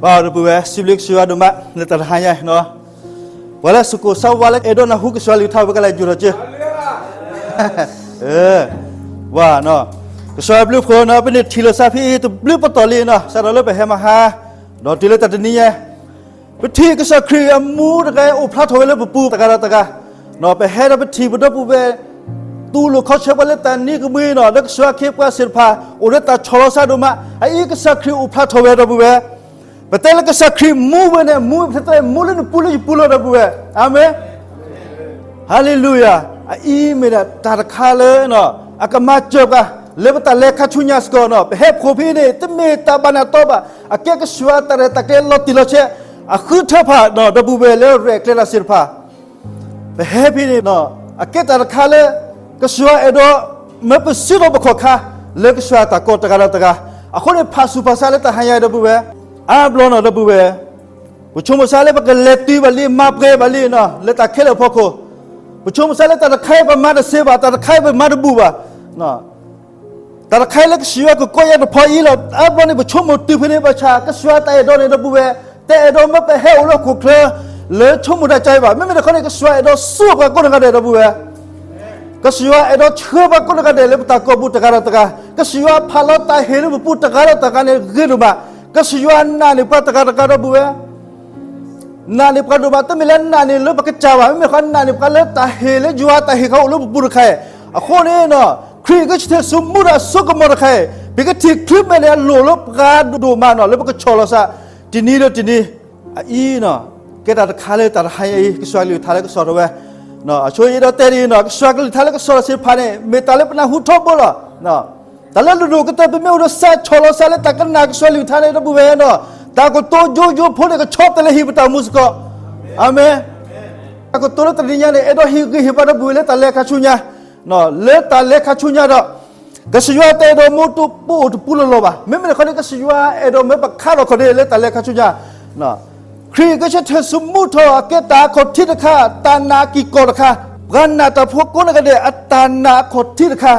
ပၢ်ဒီပုၢ်ဝဲၢ် စံးဘျုးကစၢ်ယွၤဒိၣ်မး လၢတၢ်တဟါညါနီၤ, ပှၤလၢစကိးဆၢဝါလၢအဲၣ်ဒိးနၢ်ဟူကစၢ်ယွၤကလုၢ်ကထါဝဲကလဲၤယူၤထီၣ်က့ၤ, ဝါနီၤ, ကစၢ်ယွၤဘျုးဖှိၣ်နီၤ, ပန့ၢ်ထံၣ်လိာ်သးဖဲအံၤတဘျုးပတီၢ်လံနီၤ, စးထီၣ်လၢပဟဲမဟါ, ဒီးတုၤလၢတၢ်တနံၤညါ ပထံၣ်ကစၢ်ခရံာ်အမူတဂၤအိၣ်ဖျါထီၣ်ဝဲလၢပပူၤတဂၤဒီးတဂၤ,နီၤ, ပဟဲဒီးပထံၣ်ပဒီပုၢ်ဝဲၢ် တူၢ်လိာ်ခီဆၢပှၤလၢတၢ်နံၤကမှံနီၤ, လၢကစၢ်ခ့ပှၤသ့ၣ်တဖၣ် အိၣ်ဒီးတၢ်ဆီၣ်လီၤစၢ်ဒိၣ်မး, အအံၤကစၢ်ခရံာ်အိၣ်ဖျါထီၣ်ဝဲဒီပုၢ်ဝဲၢ်, ပတဲလၢကစၢ်ခရံာ်မူဝဲန့ၣ် မူဝဲဖဲတဲ မူလၢနပူၤလၢယပူၤလီၤဒီပုၢ်ဝဲၢ်, အၤမ့ၣ် ဟါလ့လူယၤ, အအံၤမ့ၢ်ဒၣ်တၢ်တခါလၢ အကမၤစၢၤပှၤ လၢပတၢ်လဲၤခါဆူညါစ့ၢ်ကီးနီၤ, ပဟဲဖှိၣ်ဖဲန့ၣ် တမ့ၢ်တၢ်ဘၣ်နးတီဘၣ်, အကဲကစၢ်ယွၤတၢ်ရဲၣ်တၢ်ကျဲၤလီၤတံၢ်လီၤဆဲး, အဃုထၢဖးဒီပုၢ်ဝဲၢ်လၢရဲၣ်ကျဲၤတၢ်သ့ၣ်တဖၣ်, ပဟဲဖဲန့ၣ် အကဲတၢ်တခါလၢ ကစၢ်ယွၤအဲၣ်ဒိး မၢပစုဒီးပခီၣ်ခါ လၢကစၢ်ယွၤတၢ်ကီတဂၤဒီးတဂၤ, အဃိန့ၣ် ဖးဆူၣ်ဖးဆါလၢတၢ်ဟါညါဒီပုၢ်ဝဲၢ်, အါဘျီနီၤဒီပုၢ်ဝဲၢ်, ပဆိကမိၣ်စၢ်လၢပကလဲၤတုၤဘၣ်လံ မၤပှဲၤဘၣ်လံနီၤ လၢတၢ်ခဲလၢာ်အဖီခိၣ်, ပဆိကမိၣ်စၢ်လၢတၢ်တခါအံၤပမၤတသ့ဘၣ်, တၢ်တခါအံၤပမၤတဘူၣ်ဘၣ်, တၢ်တခါအံၤလၢကစၢ်ယွၤကကိးယၤတဖီအံၤလီၤ, အါဘျီန့ၣ် ပဆိကမိၣ်တုၤဖဲန့ၣ် ဘၣ်ဆၣ်ကစၢ်ယွၤတၢ်အဲၣ်ဒိးန့ၣ်ဒီပုၢ်ဝဲၢ်, တအဲၣ်ဒိးမၢပဟဲအိၣ်လၢဟီၣ်ခိၣ်ချၢ လၢဆိကမိၣ်တၢ်ကါအံၤဘၣ်, မ့မ့ၢ်တခီန့ၣ် ကစၢ်ယွၤအဲၣ်ဒိးဆှၢပှၤကိးဂၤဒဲးဒီပုၢ်ဝဲၢ်, ကစၢ်ယွၤအဲၣ်ဒိးဆှၢပှၤကိးဂၤဒဲးလၢပတၢ်ကိာ်ပူၤတဂၤဒီးတဂၤ, ကစၢ်ယွၤဖးလီၤတၢ်ဟ့ၣ်လၢပပူၤတဂၤဒီးတဂၤန့ၣ်ဂ့ၤဒိၣ်မး, ကစၢ်ယွၤနာ်န့ၢ်ပှၤတဂၤတဂၤဒီပုၢ်ဝဲၢ် နာ်န့ၢ်ပှၤဒိၣ်မး, တမ့ၢ်လၢနာ်န့ၢ်လၢပကစၢ်ဘၣ်, မ့မ့ၢ်ဃီနာ်န့ၢ်ပှၤလၢတၢ်ဟ့ၣ်လၢယွၤတၢ်ဟ့ၣ်ဃီအိၣ်လၢပပူၤတခါအံၤ, အဃိန့ၣ်နီၤ ခရံာ်ဂဲၤဆၢထၢၣ်ဆူမူဒီးအစိကမီၤတခါအံၤ, ပကထံၣ်ချုးမဲာ်န့ၣ်အလိၣ်လၢပှၤဒိၣ်မးနီၤ လၢပကဆီၣ်လီၤစၢ်, တနံၤဒီးတနံၤ, အအံၤနီၤ, ကဲတၢ်တခါလၢတၢ်တဟါညါအံၤ ကစၢ်ကလုၢ်ကထါလၢကဆီၣ်ထီၣ်ဝဲ, အဆိအံၤဒီးတဲဒ်အံၤနီၤ ကစၢ်ကလုၢ်ကထါလၢကဆီၣ်ထီၣ်သ့ၣ်တဖၣ်န့ၣ် မ့ၢ်တၢ်လၢပနၢ်ဟူထီဘိလီၤ တၢ်လၢဒိၣ်ဒိၣ်ကတၢၢ် ပမ့ၢ်အိၣ်ဒီးစးဆီၣ်လီၤစၢ်လၢတၢ်ကနၣ်ကစၢ်ကလုၢ်ကထါန့ၣ် ဒီပုၢ်ဝဲၢ်နီၤ, တၢ်ကတိၤယိယိဖိန့ၣ် ကဆီတလဲဟံၣ်ပတၢ်အိၣ်မူစ့ၢ်ကီး, အၤမ့ၣ်, တၢ်ကတိၤလၢတနံၤညါန့ၣ် အဲၣ်ဒိးဟ့ၣ်ဂံၢ်ဟ့ၣ်ဘါဒီပုၢ်ဝဲၢ်လၢတၢ်လဲၤခါဆူညါ, လၢတၢ်လဲၤခါဆူညါဒီး, ကစၢ်ယွၤတအဲၣ်ဒိးမၢပအိၣ်တပူၤလီၢ်လီၢ်ဘၣ်, မ့မ့ၢ်တခီန့ၣ် ကစၢ်ယွၤအဲၣ်ဒိးမၢပခါထီၣ်ခီၣ်ဒ့လၢတၢ်လဲၤခါဆူညါ ခရံာ်ဂဲၤဆၢထၢၣ်ဆူမူထီၣ်အကဲတၢ်အခီၣ်ထံးတခါ, တၢ်နာ်အက့ၢ်ကီၢ်တခါ, ပှၤနာ်တၢ်ဖိကိးဂၤဒဲး အတၢ်နာ်အခီၣ်ထံးတခါ,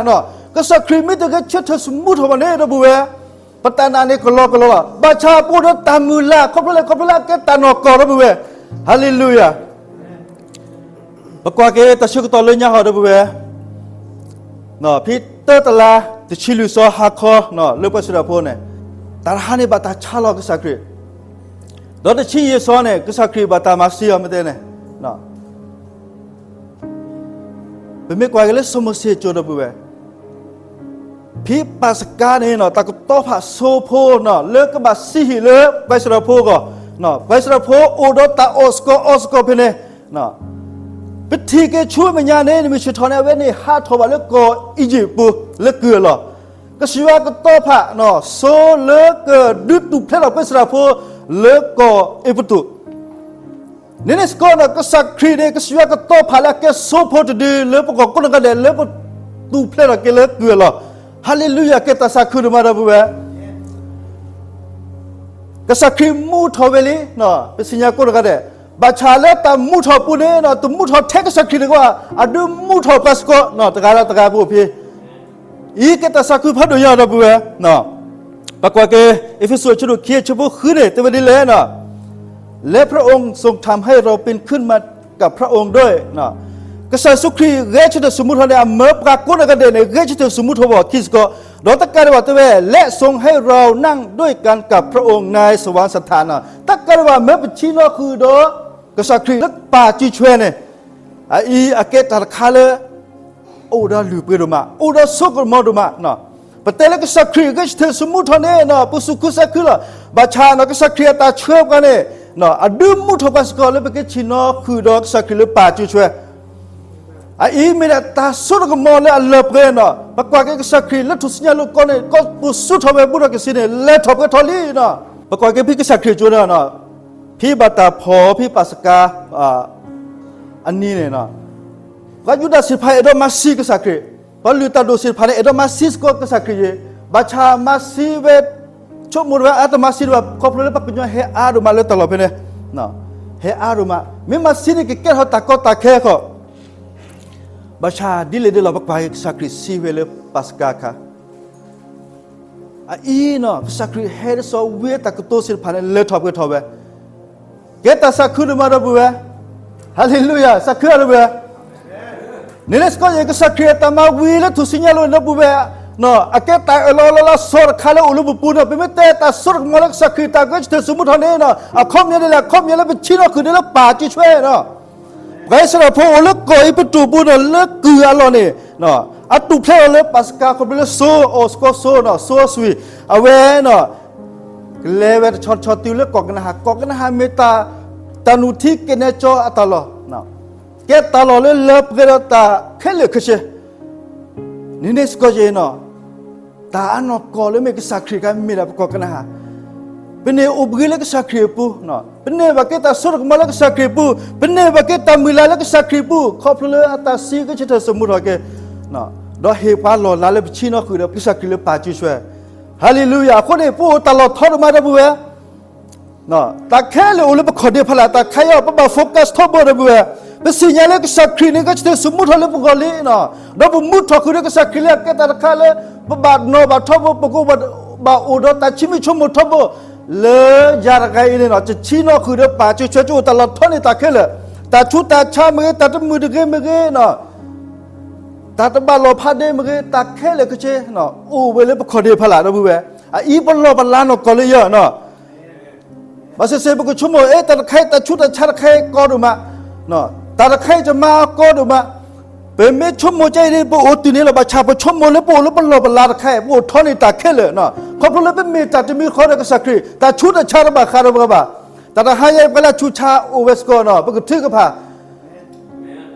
ကစၢ်ခရံာ်မ့ၢ်တဂဲၤဆၢထၢၣ်ဆူမူထီၣ်ဘၣ်န့ၣ် ဒီပုၢ်ဝဲၢ်, ပတၢ်နာ်န့ၣ်ကလီကလီလီၤ. ဘၣ်ဆၣ်ပအိၣ်ဒီးတၢ်မုၢ်လၢ် ခီဖျိလဲၣ် ခီဖျိလၢအကဲတၢ်နီၢ်ကီၢ် ဒီပုၢ်ဝဲၢ်, ဟါလ့လူယၤ ပကွၢ်က့ၤတၢ်ဆၢကတီၢ်လၢညါဟီ ဒီပုၢ်ဝဲၢ်, ဖဲတၢတလါ တဆံလွံၢ်သီဟါခီ လၢပှၤစံၣ်တၢ်ဖိန့ၣ်, တၢ်တဟါန့ၣ်ဘၣ်တၢ်ဆါလီၤကစၢ်ခရံာ်, ဒီးတဆံယဲၢ်သီန့ၣ် ကစၢ်ခရံာ်ဘၣ်တၢ်မၤသံအီၤမ့ၢ်တဲန့ၣ်, ပမ့ၢ်ကွၢ်က့ၤလၢစီၤမိၤၡ့ကၠိ ဒီပုၢ်ဝဲၢ်, ဖဲပၢ်စကါန့ၣ် တၢ်ကတီဖးဆိဖိ လၢကဘၣ်စံးဟံၣ်လၢပှၤစံၣ်တၢ်ဖိအဂီၢ်, ပှၤစံၣ်တၢ်ဖိအိၣ်ဒီးတၢ်အီၣ်စ့ၢ်ကီးအီစ့ၢ်ကီးဖဲန့ၣ်, ပထံၣ်က့ၤဆူမဲာ်ညါန့ၣ် နမ့ၢ်ဆၢထီၣ်န့ၣ် အဝဲန့ၣ်ဟးထီၣ်ဘၣ်လၢကီၢ်အံၣ်စရ့လးပူၤ လၢကုၢ်အလီၢ်, ကစၢ်ယွၤကတီဖးဆိလၢကဒုးတူၢ်ဖျဲးထီၣ်ပှၤစံၣ်တၢ်ဖိ လၢကီၢ်အဲၤကူပတူး န့ၣ်န့ၣ်စ့ၢ်ကီးန့ၣ် ကစၢ်ခရံာ်န့ၣ် ကစၢ်ယွၤကတီဖးလၢအကဲဆိဖိတဒု လၢပဂီၢ်ကိးဂၤဒဲး လၢပတူၢ်ဖျဲးထီၣ်က့ၤလၢကုၢ်အလီၢ်, ဟါလ့လူယၤ ကဲတၢ်သးခုဒိၣ်မး ဒီပုၢ်ဝဲၢ်, ကစၢ်ခရံာ်မူထီၣ်ဝဲလံ, ပသ့ၣ်ညါကိးဂၤဒဲး, ဘၣ်ဆၣ်လၢတၢ်မူထီၣ်အပူၤန့ၣ် တမူထီၣ်ထဲကစၢ်ခရံာ်တဂၤဘၣ်, အဒုးမူထီၣ်ပှၤစ့ၢ်ကီး တဂၤဒီးတဂၤပအိၣ်ဖဲ အံၤကဲတၢ်သးခုဖးဒိၣ်ညါ ဒီပုၢ်ဝဲၢ်, ပကွၢ်က့ၤ အ့းဖ့းစူး အဆၢဒိၣ်ခံ အဆၢဖိဃုန့ၣ် တဲဝဲဒ်လဲၣ်, และพระองค์ทรงทำให้เราเป็นขึ้นมากับพระองค์ด้วย, ကစၢ်ယ့ၣ်ၡူးခရံာ်ဂဲၤဆၢထၢၣ်ဆူမူထီၣ်န့ၣ် အမၢပှၤကိးဂၤဒဲးန့ၣ် ဂဲၤဆၢထၢၣ်ဆူမူထီၣ်ဘၣ်ခံစ့ၢ်ကီး, ဒီးတကးဒံးဘၣ်တဲဝဲ และทรงให้เรานั่งด้วยกันกับพระองค์ในสวงสถาน, တကးဒံးဘၣ်မၢပထံၣ်နီၣ်ဃုာ်ဒီး ကစၢ်ခရံာ်လၢပၢ်စုဆွဲန့ၣ်, အအံၤအကဲတၢ်တခါလၢ အိၣ်ဒီးလုၢ်ပှ့ၤဒိၣ်မး, အိၣ်ဒီးဆိကမိၣ်ဒိၣ်မး, ပတဲလၢကစၢ်ခရံာ်ဂဲၤဆၢထၢၣ်ဆူမူထီၣ်န့ၣ် ပသူၣ်ခုသးခုလီၤ, ဘၣ်ဆၣ်န့ၣ် ကစၢ်ခရံာ်အတၢ်ဆှၢပှၤန့ၣ် အဒုးမူထီၣ်ပှၤစ့ၢ်ကီး လၢပကထံၣ်နီၣ်ဃုာ်ဒီးကစၢ်ခရံာ်လၢပၢ်စုဆွဲ, အအံၤမ့ၢ်ဒၣ်တၢ်စိတၢ်ကမီၤလၢအလၢပှဲၤန့ၣ်, ပကွၢ်က့ၤကစၢ်ခရံာ်လၢထူၣ်စုညါလိာ်ကီၢ်န့ၣ် ကီၢ်ပူၤစူးထီၣ်ဝဲဘူးထီၣ်က့ၤဆ့န့ၣ် လဲၤထီၣ်ပှဲၤထီၣ်လံန့ၣ်, ပကွၢ်က့ၤဖဲကစၢ်ခရံာ်ကၠိန့ၣ် ဖဲဘၣ်တၢ်ဖီၣ်ဖဲပၢ်စကါ အနံၤန့ၣ်, ပှၤယူဒၤသ့ၣ်တဖၣ်အဲၣ်ဒိးမၤသံကစၢ်ခရံာ်, ပှၤလုၢ်တၢ်ဒိၣ်သ့ၣ်တဖၣ်န့ၣ် အဲၣ်ဒိးမၤသံစ့ၢ်ကီးကစၢ်ခရံာ်အံၤ, ဘၣ်ဆၣ်မၤသံဝဲ, ဆိကမိၣ်တဝဲအါတမၤသံဒံးဘၣ် ခီဖျိလၢပှၤကညီဟဲအါဒိၣ်မးလၢတၢ်လီၢ်ဖဲန့ၣ်, ဟဲအါဒိၣ်မး, မ့ၢ်မၤသံန့ၣ်ကကဲထီၣ်တၢ်ကီတၢ်ခဲဃီ, ဘၣ်ဆၣ်ဒ်လဲၣ်ဒ်လဲၣ် ပကွၢ်က့ၤကစၢ်ခရံာ်သံဝဲလၢပၢ်စကါအခါ အအံၤနီၤ ကစၢ်ခရံာ်ဟဲဒ်သိးဝံအတၢ်ကတိၤသ့ၣ်တဖၣ်န့ၣ် လၢထီၣ်ပှဲၤထီၣ်ဝဲ, ကဲတၢ်သးခုဒိၣ်မးဒီပုၢ်ဝဲၢ်, ဟၤလ့လူယၤ, သးခုအါဒီပုၢ်ဝဲၢ်, န့ၣ်န့ၣ်စ့ၢ်ကီး ယကစၢ်ခရံာ်အတၢ်မၤဝံၤလၢထူၣ်စုညါလိၤဒီပုၢ်ဝဲၢ်, အကဲတၢ်အၢၣ်လီၤလီၤလီၤဆီတခါလၢအိၣ်လၢပပူၤနီၤ, ပမ့ၢ်တဲတၢ်စိတၢ်ကမီၤလၢကစၢ်ခရံာ်တၢ်ဂဲၤဆၢထၢၣ်သမူထီၣ်န့ၣ်နီၤ, အခီပညီဒ်လဲၣ်, အခီပညီလၢပဆံနီၣ်ဃုာ်န့ၣ်လၢပၢ်စုဆွဲနီၤ ပှၤအံၣ်စရ့လးဖိအိၣ်လၢကီၢ်အဲၤကူပတူးပူၤနီၤ လၢကုၢ်အလီၢ်န့ၣ်, အတူၢ်ဖျဲးအီၤလၢပၤစကၤခီဖျိလၢစိအီၣ်စ့ၢ်ကီးစိနီၤ, စိအီၣ်စူၣ်, အဝဲနီၤ, ကလဲၤဝဲတဆီတဆီတုၤလၢကီၢ်ကနၤအၣ်, ကီၢ်ကနၤအၣ်မ့ၢ်တၢ်, တၢ်နုၢ်ထံကနဲကၠီအတၢ်လီၢ်, ကဲတၢ်လီၢ်လၢလၢပှဲၤဒီးတၢ်ခဲလၢာ်ခဲဆ့, န့ၣ်န့ၣ်စ့ၢ်ကီးယဲနီၤ တၢ်အနီၢ်ကီၢ်လၢမ့ၢ်ကစၢ်ခရံာ်အခါမ့ၢ်ဒၣ်ပကီၢ်ကနၤအၣ်, ပန့ၢ်အိၣ်ဘှံးလၢကစၢ်ခရံာ်အပူၤ, ပန့ၢ်ဘၣ်က့ၤတၢ်စိတၢ်ကမီၤလၢကစၢ်ခရံာ်အပူၤ, ပန့ၢ်ဘၣ်က့ၤတၢ်မုၢ်လၢ်လၢကစၢ်ခရံာ်အပူၤ, ခီဖျိလၢအတၢ်စံးဂဲၤဆၢထၢၣ်သမူထီၣ်က့ၤ, ဒီးဟ့ၣ်ပှၤလီၢ်လၤလၢပဆံနီၣ်ဃုာ်ဒီးကစၢ်ခရံာ်လၢပၢ်စုဆွဲ, ဟၤလ့လူယၤ, အဃိန့ၣ် ပအိၣ်တၢ်လီၢ်ထီဒိၣ်မးဒီပုၢ်ဝဲၢ် တၢ်ခဲလၢာ်အိၣ်လၢပခီၣ်ဒ့ဖီလာ်, တၢ်ခဲအံၤ ပဘၣ် focus ထီဘိဒီပုၢ်ဝဲၢ်, ပသ့ၣ်ညါလၢကစၢ်ခရံာ်န့ၣ် ဂဲၤဆၢထၢၣ်သမူထီၣ်လၢပဂီၢ်လံနီၤ, ဒီးပမူထီၣ်ဃုာ်ဒီးကစၢ်ခရံာ်လၢအကဲတၢ်တခါလၢ ပဘၣ်နီၣ်ဘၣ်ထီဘိ, ပကဘၣ်အိၣ်ဒီးတၢ်ဆိမိၣ်ဆိကမိၣ်ထီဘိ, လၢယၤတဂၤအံၤန့ၣ်နီၤ ယဆံနီၣ်ဃုာ်ဒီးပၢ်စုဆွဲ, ယအိၣ်တၢ်လီၢ်ထီန့ၢ်တၢ်ခဲလၢာ်, တၢ်ဆူးတၢ်ဆါမ့ၢ်ဂ့ၤ, တၢ်တမုာ်တဂ့ၤမ့ၢ်ဂ့ၤနီၤ တၢ်တဘၣ်လီၤဖးဒ့မ့ၢ်ဂ့ၤ, တၢ်ခဲလၢာ်ခဲဆ့ အိၣ်ဝဲလၢပခီၣ်ဒ့ဖီလာ်ဒီပုၢ်ဝဲၢ်, အအံၤပလီၢ်ပလၤနီၢ်ကီၢ်လၢယဲနီၤ, ဘၣ်ဆၣ်သ့ၣ် ပကဆိကမိၣ် အဲ တၢ်တခါအံၤ တၢ်ဆူးတၢ်ဆါတခါအံၤကီဒိၣ်မး, တၢ်တခါအံၤယမၤအကီဒိၣ်မး, ပမ့ၢ်ဆိကမိၣ်ကဲအံၤန့ၣ် ပအိၣ်တုၤန့ၣ်လီၤ, ဘၣ်ဆၣ်ပဆိကမိၣ်လၢပအိၣ်လၢပလီၢ်ပလၤတခါအံၤ ပအိၣ်ထီန့ၢ်တၢ်ခဲလၢာ်, ခီဖျိလၢပမ့ၢ်တၢ်တမံၤဃီဒီးကစၢ်ခရံာ်, တၢ်ဆူးတၢ်ဆါတဘၣ်ဃးဒီးပှၤဘၣ်, တၢ်တဟါညါအံၤ ပှၤလၢအဆူးဆါအိၣ်ဝဲစ့ၢ်ကီးနီၤ, ပကထုကဖၣ်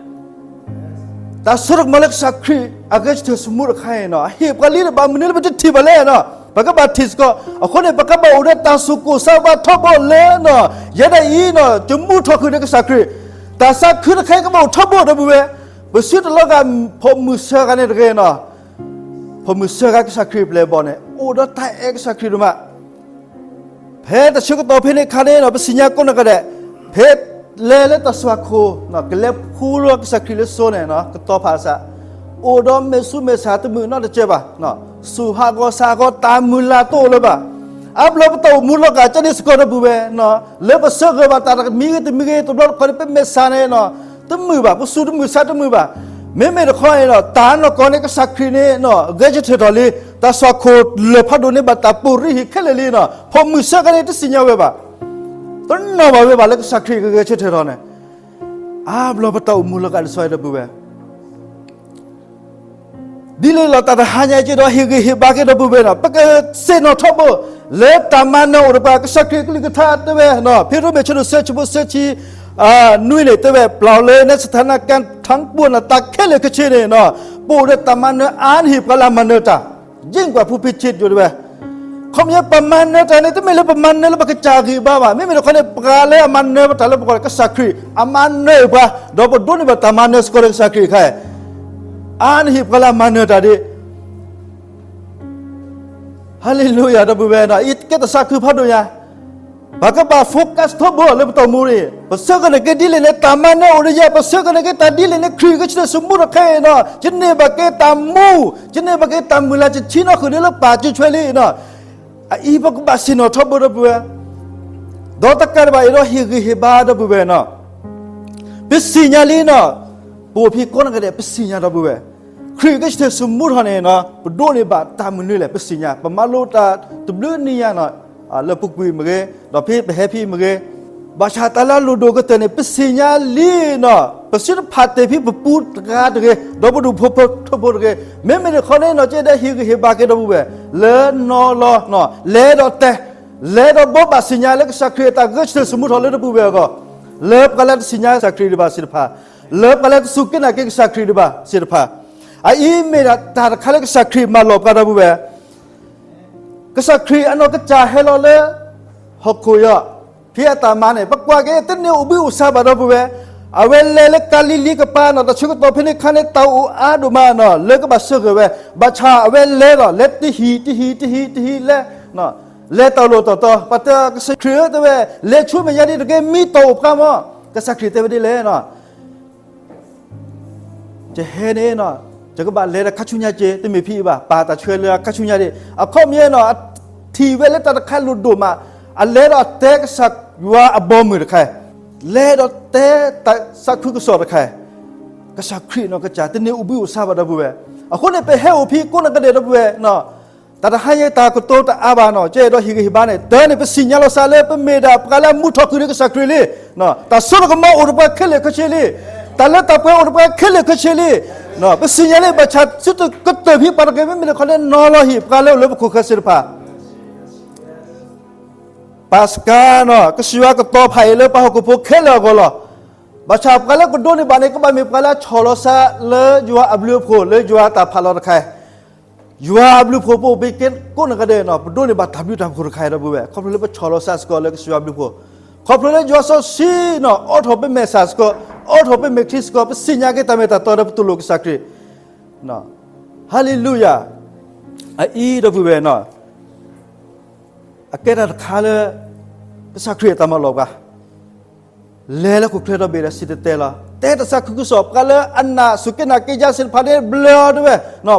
တၢ်စိတၢ်ကမီၤလၢကစၢ်ခရံာ်အဂဲၤဆၢထၢၣ်သမူတခါအံၤနီၤ, အဟ့ၣ်ပှၤလံဒီး ဘၣ်မနုၤလၢပတထံၣ်ဘၣ်လဲၣ်နီၤ, ပကဘၣ်ထံၣ်စ့ၢ်ကီး, အဃိန့ၣ် ပကဘၣ်အိၣ်ဒီးတၢ်သူၣ်ကိၢ်သးဂီၤထီဘိလၢနီၤ, ယဲဒၣ်အံၤနီၤ ယမူထီၣ်ဃုာ်ဒီးကစၢ်ခရံာ်, တၢ်သးခုတခါအံၤကဘၣ်အိၣ်ထီဘိဒီပုၢ်ဝဲၢ်, ပစုတလီၤဂာ် ဖိမုၣ်ဆၢဂၤန့ၣ်တဂ့ၤနီၤ, ဖိမုၣ်ဆၢဂၤကစၢ်ခရံာ်ပျဲၢ်ဘီၣ်န့ၣ် အိၣ်ဒီးတၢ်အဲၣ်ကစၢ်ခရံာ်ဒိၣ်မး ဖဲတၢ်ဆၢကတီၢ်ဖဲန့ၣ်အခါန့ၣ်နီၤ ပသ့ၣ်ညါကိးနီၢ်ဂၤဒဲး, ဖဲလဲၤလၢတၢ်သွၣ်ခိၣ်, ကလဲၤဖှူလီၤကစၢ်ခရံာ်လၢစိန့ၣ်နီၤ ကတီၤဖးအသး, အိၣ်ဒီးမဲာ်ဆူမဲာ်ဆါတမုာ်နီတစဲးဘၣ်, စူၢ်ဟးဂီၤဆးဟးဂီၤတၢ်မုၢ်လၢ်တအိၣ်လၢၤဘၣ်, အါဘျီပတၢ်အိၣ်မူလီၤကးကန့ၣ်စ့ၢ်ကီးဒီပုၢ်ဝဲၢ်, လၢပဆၢဂ့ၤဘၣ်တၢ်တမံၤဂ့ၤတမံၤဂ့ၤ တဘျီတခီန့ၣ် ပမဲာ်ဆါန့ၣ်နီၤ တမုာ်ဘၣ်, ပစူၢ်တမုာ်ဆါတမုာ်ဘၣ်, မ့မ့ၢ်တခီအံၤနီၤ တၢ်နီၢ်ကီၢ်န့ၣ် ကစၢ်ခရံာ်န့ၣ်နီၤ ဂဲၤဆၢထၢၣ်ထီၣ်လံ, တၢ်သွၣ်ခိၣ်လၢာ်ဖးဒိၣ်န့ၣ် ဘၣ်တၢ်ပိာ်ရံၣ်ဟံၣ်ခဲလၢာ်လံနီၤ, ဖိမုၣ်ဆၢဂၤန့ၣ် တသ့ၣ်ညါဝဲဘၣ်, တနီၣ်ဘၣ်ဝဲဘၣ်လၢကစၢ်ခရံာ်ကဂဲၤဆၢထၢၣ်ထီၣ်န့ၣ်, အါဘျီပတၢ်အိၣ်မူလီၤကးဒ်သိးဒီပုၢ်ဝဲၢ် ဒ်လဲၣ်လီၤ တၢ်တဟါညါအံၤက့ၤဒီး ဟ့ၣ်ဂံၢ်ဟ့ၣ်ဘါက့ၤဒီပုၢ်ဝဲၢ်နီၤ, ပကဆ့ၣ်နီၤထီဘိ လၢတၢ်မၤနၢၤအိၣ်ဒီးပှၤ, ကစၢ်ခရံာ်ကလုၢ်ကထါတဲဝဲ, ဖဲရိမ့ၤဆၢဒိၣ်သၢဆၢဖိသၢဆံ နွံန့ၣ် တဲဝဲ ပျော်လၢနစထနာကံ ထီဘိန့ၣ် တၢ်ခဲလၢာ်ခဲဆ့န့ၣ်နီၤ, ပအိၣ်ဒီးတၢ်မၤနၢၤအါန့ၢ်ဟံၣ်ပှၤလၢအမၤနၢၤတၢ်, ယ့ၣ်ကွၢ်ဖူဖံးဆ့ယိၤတဲဝဲ ခီပညီပမၤနၢၤတၢ်န့ၣ် တမ့ၢ်လၢပမၤနၢၤလၢပကစၢ်ဂံၢ်ဘါဘၣ်, မ့မ့ၢ်တခီန့ၣ်ပှၤလၢအမၤနၢၤပတၢ်လၢပဂီၢ်န့ၣ် ကစၢ်ခရံာ် အမၤနၢၤပှၤ, ဒီးပဒိးန့ၢ်ဘၣ်တၢ်မၤနၢၤစ့ၢ်ကီးဒီးကစၢ်ခရံာ်အခါ, အါန့ၢ်ဟံၣ်ပှၤလၢအမၤနၢၤတၢ်ဒ် ဟၤလ့လူယၤ ဒီပုၢ်ဝဲၢ်နီၤ, အံၤကဲတၢ်သးခုဖးဒိၣ်ညါ, ပကဘၣ် focus ထီဘိလၢပတၢ်အိၣ်မူန့ၣ်, ပဆၢကန့ၢ်က့ၤဒ်လဲၣ်န့ၣ် တၢ်မၤနၢၤအိၣ်ဒီးယၤ, ပဆၢကန့ၢ်က့ၤတၢ်ဒ်လဲၣ်န့ၣ် ခရံာ်ကဆၢထၢၣ်သမူထီၣ်ခဲအံၤနီၤ, ယန့ၢ်ဘၣ်က့ၤတၢ်မူ, ယန့ၢ်ဘၣ်က့ၤတၢ်မုၢ်လၢ် ယဆံနီၣ်ဃုာ်န့ၣ်လၢပၢ်စုဆွဲလံနီၤ, အအံၤပကဘၣ်ဆ့ၣ်နီၤထီဘိ ဒီပုၢ်ဝဲၢ်, ဒီးတကးဒံးဘၣ်အံၤဒီးဟ့ၣ်ဂံၢ်ဟ့ၣ်ဘါ ဒီပုၢ်ဝဲၢ်နီၤ, ပသ့ၣ်ညါလံနီၤ, ပအိၣ်ဖဲကိးနီၢ်ဂၤဒဲး ပသ့ၣ်ညါ ဒီပုၢ်ဝဲၢ်, ခရံာ်ကဆၢထၢၣ်သမူထီၣ်န့ၣ်နီၤ ပဒိးန့ၢ်ဘၣ်တၢ်မနုၤလဲၣ် ပသ့ၣ်ညါ, ပမၤလိတၢ်တဘျုးနံၤညါနီၤ, လၢပူၤကွံာ်မ့ၢ်ဂ့ၤ, ဒီးဖဲပဟဲဖဲမ့ၢ်ဂ့ၤ, ဘၣ်ဆၣ်တၢ်လၢအလိၣ်ဒိၣ်ကတၢၢ်န့ၣ် ပသ့ၣ်ညါလံနီၤ, ပသုတဖးတ့ၢ်ဖဲပပူတဂၤတဂ့ၤ, ဒီးပဒူၣ်ဖိထၢဖိတဂ့ၤ, မ့မ့ၢ်တခီန့ၣ်နီၤ ကဲဒၣ်ဟ့ၣ်ဂံၢ်ဟ့ၣ်ဘါက့ၤ ဒီပုၢ်ဝဲၢ်, လၢနီၤလီၤ, လဲၤဒီးတဲ, လဲၤဒီးဘိးဘၣ်သ့ၣ်ညါလၢကစၢ်ခရံာ်အတၢ်ဂဲၤဆၢထၢၣ်သမူထီၣ်လၢဒီပုၢ်ဝဲၢ်အဂီၢ်, လၢပှၤလၢတသ့ၣ်ညါကစၢ်ခရံာ်ဒံးဘၣ်သ့ၣ်တဖၣ်, လၢပှၤလၢတစူၢ်က့ၤနာ်က့ၤကစၢ်ခရံာ်ဒံးဘၣ်သ့ၣ်တဖၣ်, အအံၤမ့ၢ်ဒၣ်တၢ်တခါလၢကစၢ်ခရံာ်မၤလီၤပှၤ ဒီပုၢ်ဝဲၢ်, ကစၢ်ခရံာ်အနီၢ်ကစၢ်ဟဲလီၤလၢ ဟီၣ်ခိၣ်ယီၤ, ဖဲအတၢ်မၤန့ၣ် ပကွၢ်က့ၤ တန့ၢ်အိၣ်ဘှံးအိၣ်သါဘၣ် ဒီပုၢ်ဝဲၢ်, အဝဲလဲၤလၢကၤလံၤလံၤကပၤနီၤ, တၢ်ဆၢကတီၢ်ဖဲန့ၣ်အခါန့ၣ် တၢ်အိၣ်အါဒိၣ်မးနီၤ လၢကဘၣ်ဆၢဂ့ၤဝဲ, ဘၣ်ဆၣ်အဝဲလဲၤဒီး လဲၤတဟံၣ်တဟံၣ်တဟံၣ်တဟံၣ်လဲၤ, လဲၤတၢ်လီၢ်တတီၤတီၤ, ပှၤတဲကစၢ်ခရံာ်ဧၢ တဲဝဲ, လဲၤဆူမဲာ်ညါဒ်တက့ၢ် မံတီၢ်အိၣ်ပှၤမး, ကစၢ်ခရံာ်တဲဝဲဒ်လဲၣ်နီၤ ယဟဲန့ၣ်နီၤ ယကဘၣ်လဲၤဒီးခါဆူညါက့ၤ တမ့ၢ်ဖဲအံၤဘၣ်, ပာ်တၢ်ဆှၢလၢခါဆူညါဒၣ်. အခီပညီနီၤ အထံၣ်ဝဲလၢတၢ်တခါလိၣ်ဒိၣ်မး, အလဲၤဒီးတဲကစၢ်ယွၤအဘီအမုၢ်တခါ, လဲၤဒီးတဲတၢ်သးခုကစီၣ်တခါ, ကစၢ်ခရံာ်နီၢ်ကစၢ် တန့ၢ်အိၣ်ဘှံးအိၣ်ဆါဘၣ်ဒီပုၢ်ဝဲၢ်. အဃိန့ၣ် ပဟဲအိၣ်ဖဲကိးနကဒဲးဒီပုၢ်ဝဲၢ်, တၢ်တဟါညါတၢ်ကတိၤတအါဘၣ်နီၤ, ကအဲၣ်ဒိးဟ့ၣ်ဂံၢ်ဟ့ၣ်ဘါန့ၣ် တၢ်န့ၣ် ပသ့ၣ်ညါလီၤစးလၢပမ့ၢ်ဒၣ်ပှၤလၢအမူထီၣ်ကွံာ်ဒီးကစၢ်ခရံာ်လံ. တၢ်စိတၢ်ကမီၤအိၣ်ဒီးပှၤခဲလၢာ်ခဲဆ့လံ. တၢ်လၢတၢ်ပှဲၤအိၣ်ဒီးပှၤခဲလၢာ်ခဲဆ့လံ. ပသ့ၣ်ညါလၢဘၣ်ဆၣ်သုတကတၢၢ်ဖဲပှၤတဂ့ၤ မ့မ့ၢ်တခီန့ၣ် နီၤလီၤဟ့ၣ်ပှၤလၢအိၣ်လၢပခိၣ်ဃၢၤသ့ၣ်တဖၣ် ပၢ်စကၤနီၤ ကစၢ်ယွၤကတီၤဖးအံၤလၢပှၤဟီၣ်ခိၣ်ဖိခဲလၢာ်အဂီၢ်လီၤ. ဘၣ်ဆၣ်ပှၤလၢကဒိးန့ၢ်ဘၣ်န့ၣ် ကဘၣ်မ့ၢ်ပှၤလၢအဆီၣ်လီၤစးလၢယွၤအဘျုးအဖှိၣ် လၢယွၤတၢ်ဖးလီၤတခါ, ယွၤအဘျုးအဖှိၣ်ပအိၣ်ဖဲကိးနကဒဲးနီၤ ပဒိးန့ၢ်ဘၣ်တၢ်ဘျုးတၢ်ဖှိၣ်တခါဒီပုၢ်ဝဲၢ် ခီဖျိလၢပဆီၣ်လီၤစးစ့ၢ်ကီးလၢကစၢ်ယွၤအဘျုးအဖှိၣ်, ခီဖျိလၢယွၤစီဆှံနီၤ အိးထီၣ်ပမဲာ်ဆှးစ့ၢ်ကီး, အိးထီၣ်ပမဲာ်ချံစ့ၢ်ကီး, ပသ့ၣ်ညါက့ၤတၢ်မ့ၢ်တၢ်တီဒီးပတူၢ်လိာ်ကစၢ်ခရံာ် ဟါလ့လူယၤ, အအံၤဒီပုၢ်ဝဲၢ်နီၤ, အကဲတၢ်တခါလၢ ကစၢ်ခရံာ်အတၢ်မၤလိာ်ပှၤ, လဲၤလၢဟီၣ်ခိၣ်ချၢဒီဘ့ၣ်ဒီးစံၣ်တဲၤတဲလီၤ, တဲတၢ်သးခုကစီၣ် ပှၤလၢအနၢ်စူၢ်က့ၤနာ်က့ၤယၤသ့ၣ်တဖၣ်န့ၣ် ဘျၢအီၤတဝဲ,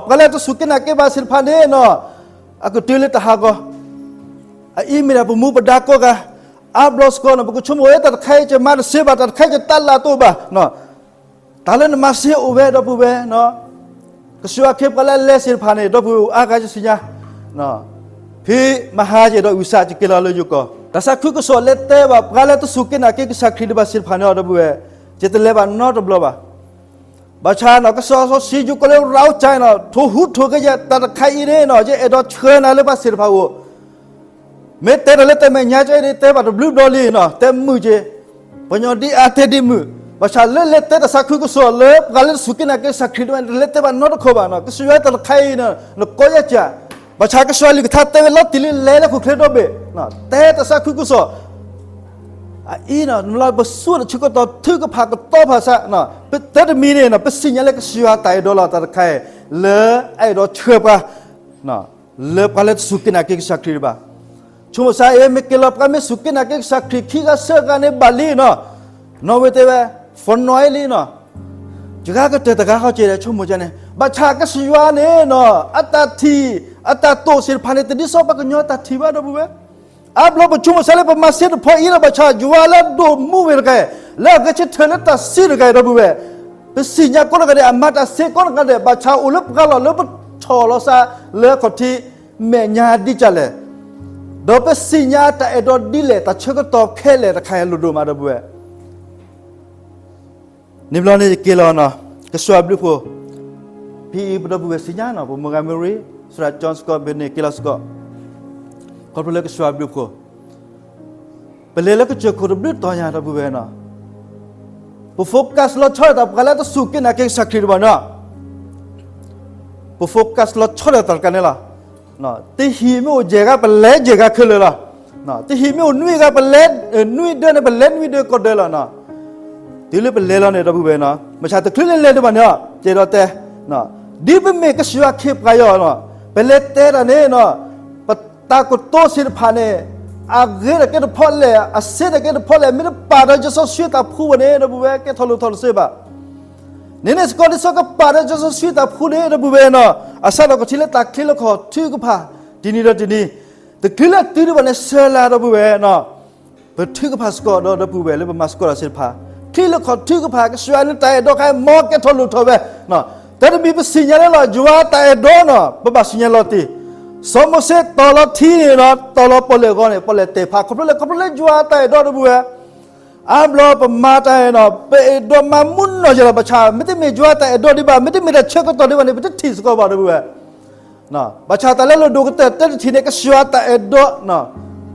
ပှၤလၢတစူၢ်က့ၤနာ်က့ၤဘၣ်သ့ၣ်တဖၣ်န့ၣ်နီၤ, အကတုၤလၢတၢ်ဟးဂီၤ အအံၤမ့ၢ်ဒၣ်ပမူပဒါကိးဂၤ, အါဘျီစ့ၢ်ကီးနီၤ ပကဆိကမိၣ်ဝဲတၢ်တခါအံၤ ယမၤတသ့ဘၣ် တၢ်တခါအံၤယတၢ်လၢ်တအိၣ်ဘၣ်, တၢ်လၢနမၤသ့အိၣ်ဝဲဒီပုၢ်ဝဲၢ်, ကစၢ်ယွၤခ့ပှၤလၢအလဲၤသ့ၣ်တဖၣ်န့ၣ် ဒီပုၢ်ဝဲၢ်အိၣ်အါဂၤယသ့ၣ်ညါ, ဖဲမဟါယအဲၣ်ဒိးအုၣ်သး ယက့ၤလီၤလၢယိၤကီၢ် တၢ်သးခုကစီၣ်လဲၤတဲဘၣ်ပှၤလၢတစူၢ်က့ၤနာ်က့ၤကစၢ်ခရံာ်ဒံးဘၣ်သ့ၣ်တဖၣ်န့ၣ်ဒီပုၢ်ဝဲၢ်, ယတလဲၤဘၣ်နီတဘျီဘၣ်. ဘၣ်ဆၣ်နီၤ ကစီၣ်စီဆှံယိၤကီၢ်လၢရၤအိၣ်ကၠဲနီၤ ထိၣ်ဟူးထိၣ်ဂဲၤယၤ တၢ်တခါအံၤန့ၣ်နီၤ ယအဲၣ်ဒိးဆှၢနၤလၢပှၤသ့ၣ်တဖၣ်အအိၣ်, မ့ၢ်တဲတၢ်လၢတၢ်မဲာ်ညါကဲန့ၣ် တဲဘၣ်တဘျုးဘျီလံနီၤ တဲမုာ်က့ၤ, ပှၤကညီဒ်အါတဲဒ်မုာ်, ဘၣ်ဆၣ်လၢလဲၤတဲတၢ်သးခုကစီၣ်လၢပှၤလၢတစူၢ်က့ၤနာ်က့ၤကစၢ်ခရံာ်ဒံးဘၣ်န့ၣ် တလဲၤတဲဘၣ်နီတခီဘၣ်နီၤ ကစၢ်ယွၤတၢ်တခါအံၤနီၤ နကိးယၤကၢ်, ဘၣ်ဆၣ်ကစၢ်ယွၤအကလုၢ်ကထါတဲဝဲလီၤတံၢ်လံ လဲၤလၢဟီၣ်ခိၣ်ချၢဒီဘ့ၣ်, တဲတၢ်သးခုကစီၣ် အအံၤနီၤ နလီၤပသူဒီးဆၢကတီၢ်ထုကဖၣ်ကတီၤဖးစး, ပတဲတမံၤန့ၣ်နီၤ ပသ့ၣ်ညါလၢကစၢ်ယွၤတၢ်အဲၣ်ဒိးလီၤတၢ်တခါအံၤ, လၢအအဲၣ်ဒိးဆှၢပှၤ လၢပှၤလၢတစူၢ်က့ၤနာ်က့ၤကစၢ်ခရံာ်ဒံးဘၣ်. ဆိကမိၣ်စ့ၢ် အမ့ၢ်က့ၤလီၤပှၤမ့ၢ်စူၢ်က့ၤနာ်က့ၤကစၢ်ခရံာ်ခံဂၤသၢဂၤန့ၣ်ဘၣ်လံနီၤ, နီၣ်ဝဲတဲဝဲ, ဖီနီၣ်အ့လံနီၤ, ယဂၤကတၢၢ်တဂၤဃီက့ၤဒီး ဆိကမိၣ်ကန့ၣ် ဘၣ်ဆၣ်ကစၢ်ယွၤန့ၣ်နီၤ အတၢ်ထံၣ် အတၢ်တိာ်သ့ၣ်တဖၣ်န့ၣ် တဒ်သိးပှၤကညီတၢ်ထံၣ်ဘၣ်ဒီပုၢ်ဝဲၢ် အါဘျီပဆိကမိၣ်စ့ၢ်လၢပမၤသ့တဖီအံၤလီၤ ဘၣ်ဆၣ်ယွၤလၢအဒိၣ်မူဝဲတဂၤ, လၢအဂဲၤဆၢထၢၣ်လၢတၢ်သ့တဂၤဒီပုၢ်ဝဲၢ်, ပသ့ၣ်ညါကိးနဂၤဒဲး အမၤတၢ်သ့ကိးနဂၤဒဲး ဘၣ်ဆၣ်အိၣ်လၢပှၤလီၢ်လၢပဆီၣ်လီၤစးလၢခီၣ်ထံးမဲာ်ညါဒ်ကလဲၣ်, ဒီးပသ့ၣ်ညါတၢ်အဲၣ်ဒိးဒ်လဲၣ် တၢ်ဆၢကတီၢ်ခဲလၢာ်တခါအံၤလိၣ်ဒိၣ်မးဒီပုၢ်ဝဲၢ် န့ၣ်ဘျီန့ၣ်ယက့ၤလီၤနီၤ, ကစၢ်ယွၤဘျုးဖှိၣ်, ဖဲအံၤပဒီပုၢ်ဝဲၢ်သ့ၣ်ညါနီၤ ပမိၢ်ဂၤမ့ရံ, သရၣ်ကၠီစ့ၢ်ကီး ဘၣ်န့ၣ်က့ၤလီၤစ့ၢ်ကီး, ခီဖျိလၢကစၢ်ယွၤဘျုးဖှိၣ်, ပလဲၤလၢကစၢၢ်ခိၣ်တဘျုးတီၤညါဒီပုၢ်ဝဲၢ်နီၤ, ပ focus လီၤဆီဒၣ်တၢ်ပှၤလၢတစူၢ်က့ၤနာ်က့ၤကစၢ်ခရံာ်ဒံးဘၣ်နီၤ ပ focus လီၤဆီဒၣ်တၢ်တခါန့ၣ်လီၤ. တဟံၣ်မ့ၢ်အိၣ်ယဲၢ်ဂၤ ပလဲၤယဲၢ်ဂၤခဲလၢာ်လီၤ. တဟံၣ်မ့ၢ်အိၣ်နွံဂၤ ပလဲၤနွံဒၢန့ၣ် ပလဲၤနွံဒၢကီၢ်ဒၢလီၤနီၤ. တုၤလၢပလဲၤလီၤန့ၣ် ဒီပုၢ်ဝဲၢ်နီၤ, မ့ၢ်ဆၣ်တချုးလၢလဲၤဒံးဘၣ်န့ၣ် ယအဲၣ်ဒိးတဲ, ဒ်ပမ့ၢ်ကစၢ်ယွၤခ့ပှၤယီၤနီၤ, ပလဲၤတဲတၢ်န့ၣ်နီၤ, ပတၢ်ကတိၤသ့ၣ်တဖၣ်န့ၣ် အဂ့ၤတကဲတဖီလဲၣ်, အစ့တကဲတဖီလဲၣ်, မ့ၢ်တပာ်ဒီးယွၤစီဆှံတၢ်ဖှူဝဲန့ၣ် ဒီပုၢ်ဝဲၢ် ကဲထီၣ်လိၣ်ထီၣ်တသ့ဘၣ်. န့ၣ်န့ၣ်စ့ၢ်ကီး ဒ်သိးကပာ်ဒီးယွၤစီဆှံတၢ်ဖှူန့ၣ် ဒီပုၢ်ဝဲၢ်နီၤ, အစးထီၣ်ကထံၣ်လၢတၢ်ချံလၢခီၣ်ထုကဖၣ် တနံၤဒီးတနံၤ, တချုးလၢတုၤဒံးဘၣ်န့ၣ် ဆၢလၢ ဒီပုၢ်ဝဲၢ်နီၤ, ပထုကဖၣ်စ့ၢ်ကီးဒီး ဒီပုၢ်ဝဲၢ်လၢပမၤစ့ၢ်ကီးတၢ်သ့ၣ်တဖၣ်, ချံလၢခီၣ်ထုကဖၣ် ကစၢ်ယွၤန့ၣ်တၢ်အဲၣ်ဒိးခါ မ်ကဲထီၣ်လိၣ်ထီၣ်ဝဲ တၢ်တမံၤပသ့ၣ်ညါလၢလီၤ ယွၤတၢ်အဲၣ်ဒိးနီၤ ပဘၣ်သ့ၣ်ညါလီၤတံၢ်, စီၤမိၤၡ့တီၤလီၤထံန့ၣ်နီၤ တီၤလီၤပီၣ်လဲၣ်အဂီၢ်န့ၣ် ပီၣ်လဲၣ်တဲာ်ဖး ခီဖျိလၢ ခီဖျိလၢယွၤတၢ်အဲၣ်ဒိး ဒီပုၢ်ဝဲၢ်, အါဘျီပမၤတၢ်အံၤနီၤ ပအဲၣ်ဒိးမၤမူနီၢ်ယဲၢ်လီၤ ဘၣ်ဆၣ် မ့တမ့ၢ်ယွၤတၢ်အဲၣ်ဒိးဒံးဘၣ် မ့တမ့ၢ်တၢ်ဆၢကတီၢ်ဒံးဘၣ်န့ၣ် ပတထံၣ်စ့ၢ်ကီးဘၣ် ဒီပုၢ်ဝဲၢ် ဘၣ်ဆၣ်တၢ်လၢလိၣ်ဒိၣ်ကတၢၢ် တၢ်တထံၣ်န့ၣ် ကစၢ်ယွၤတၢ်အဲၣ်ဒိး,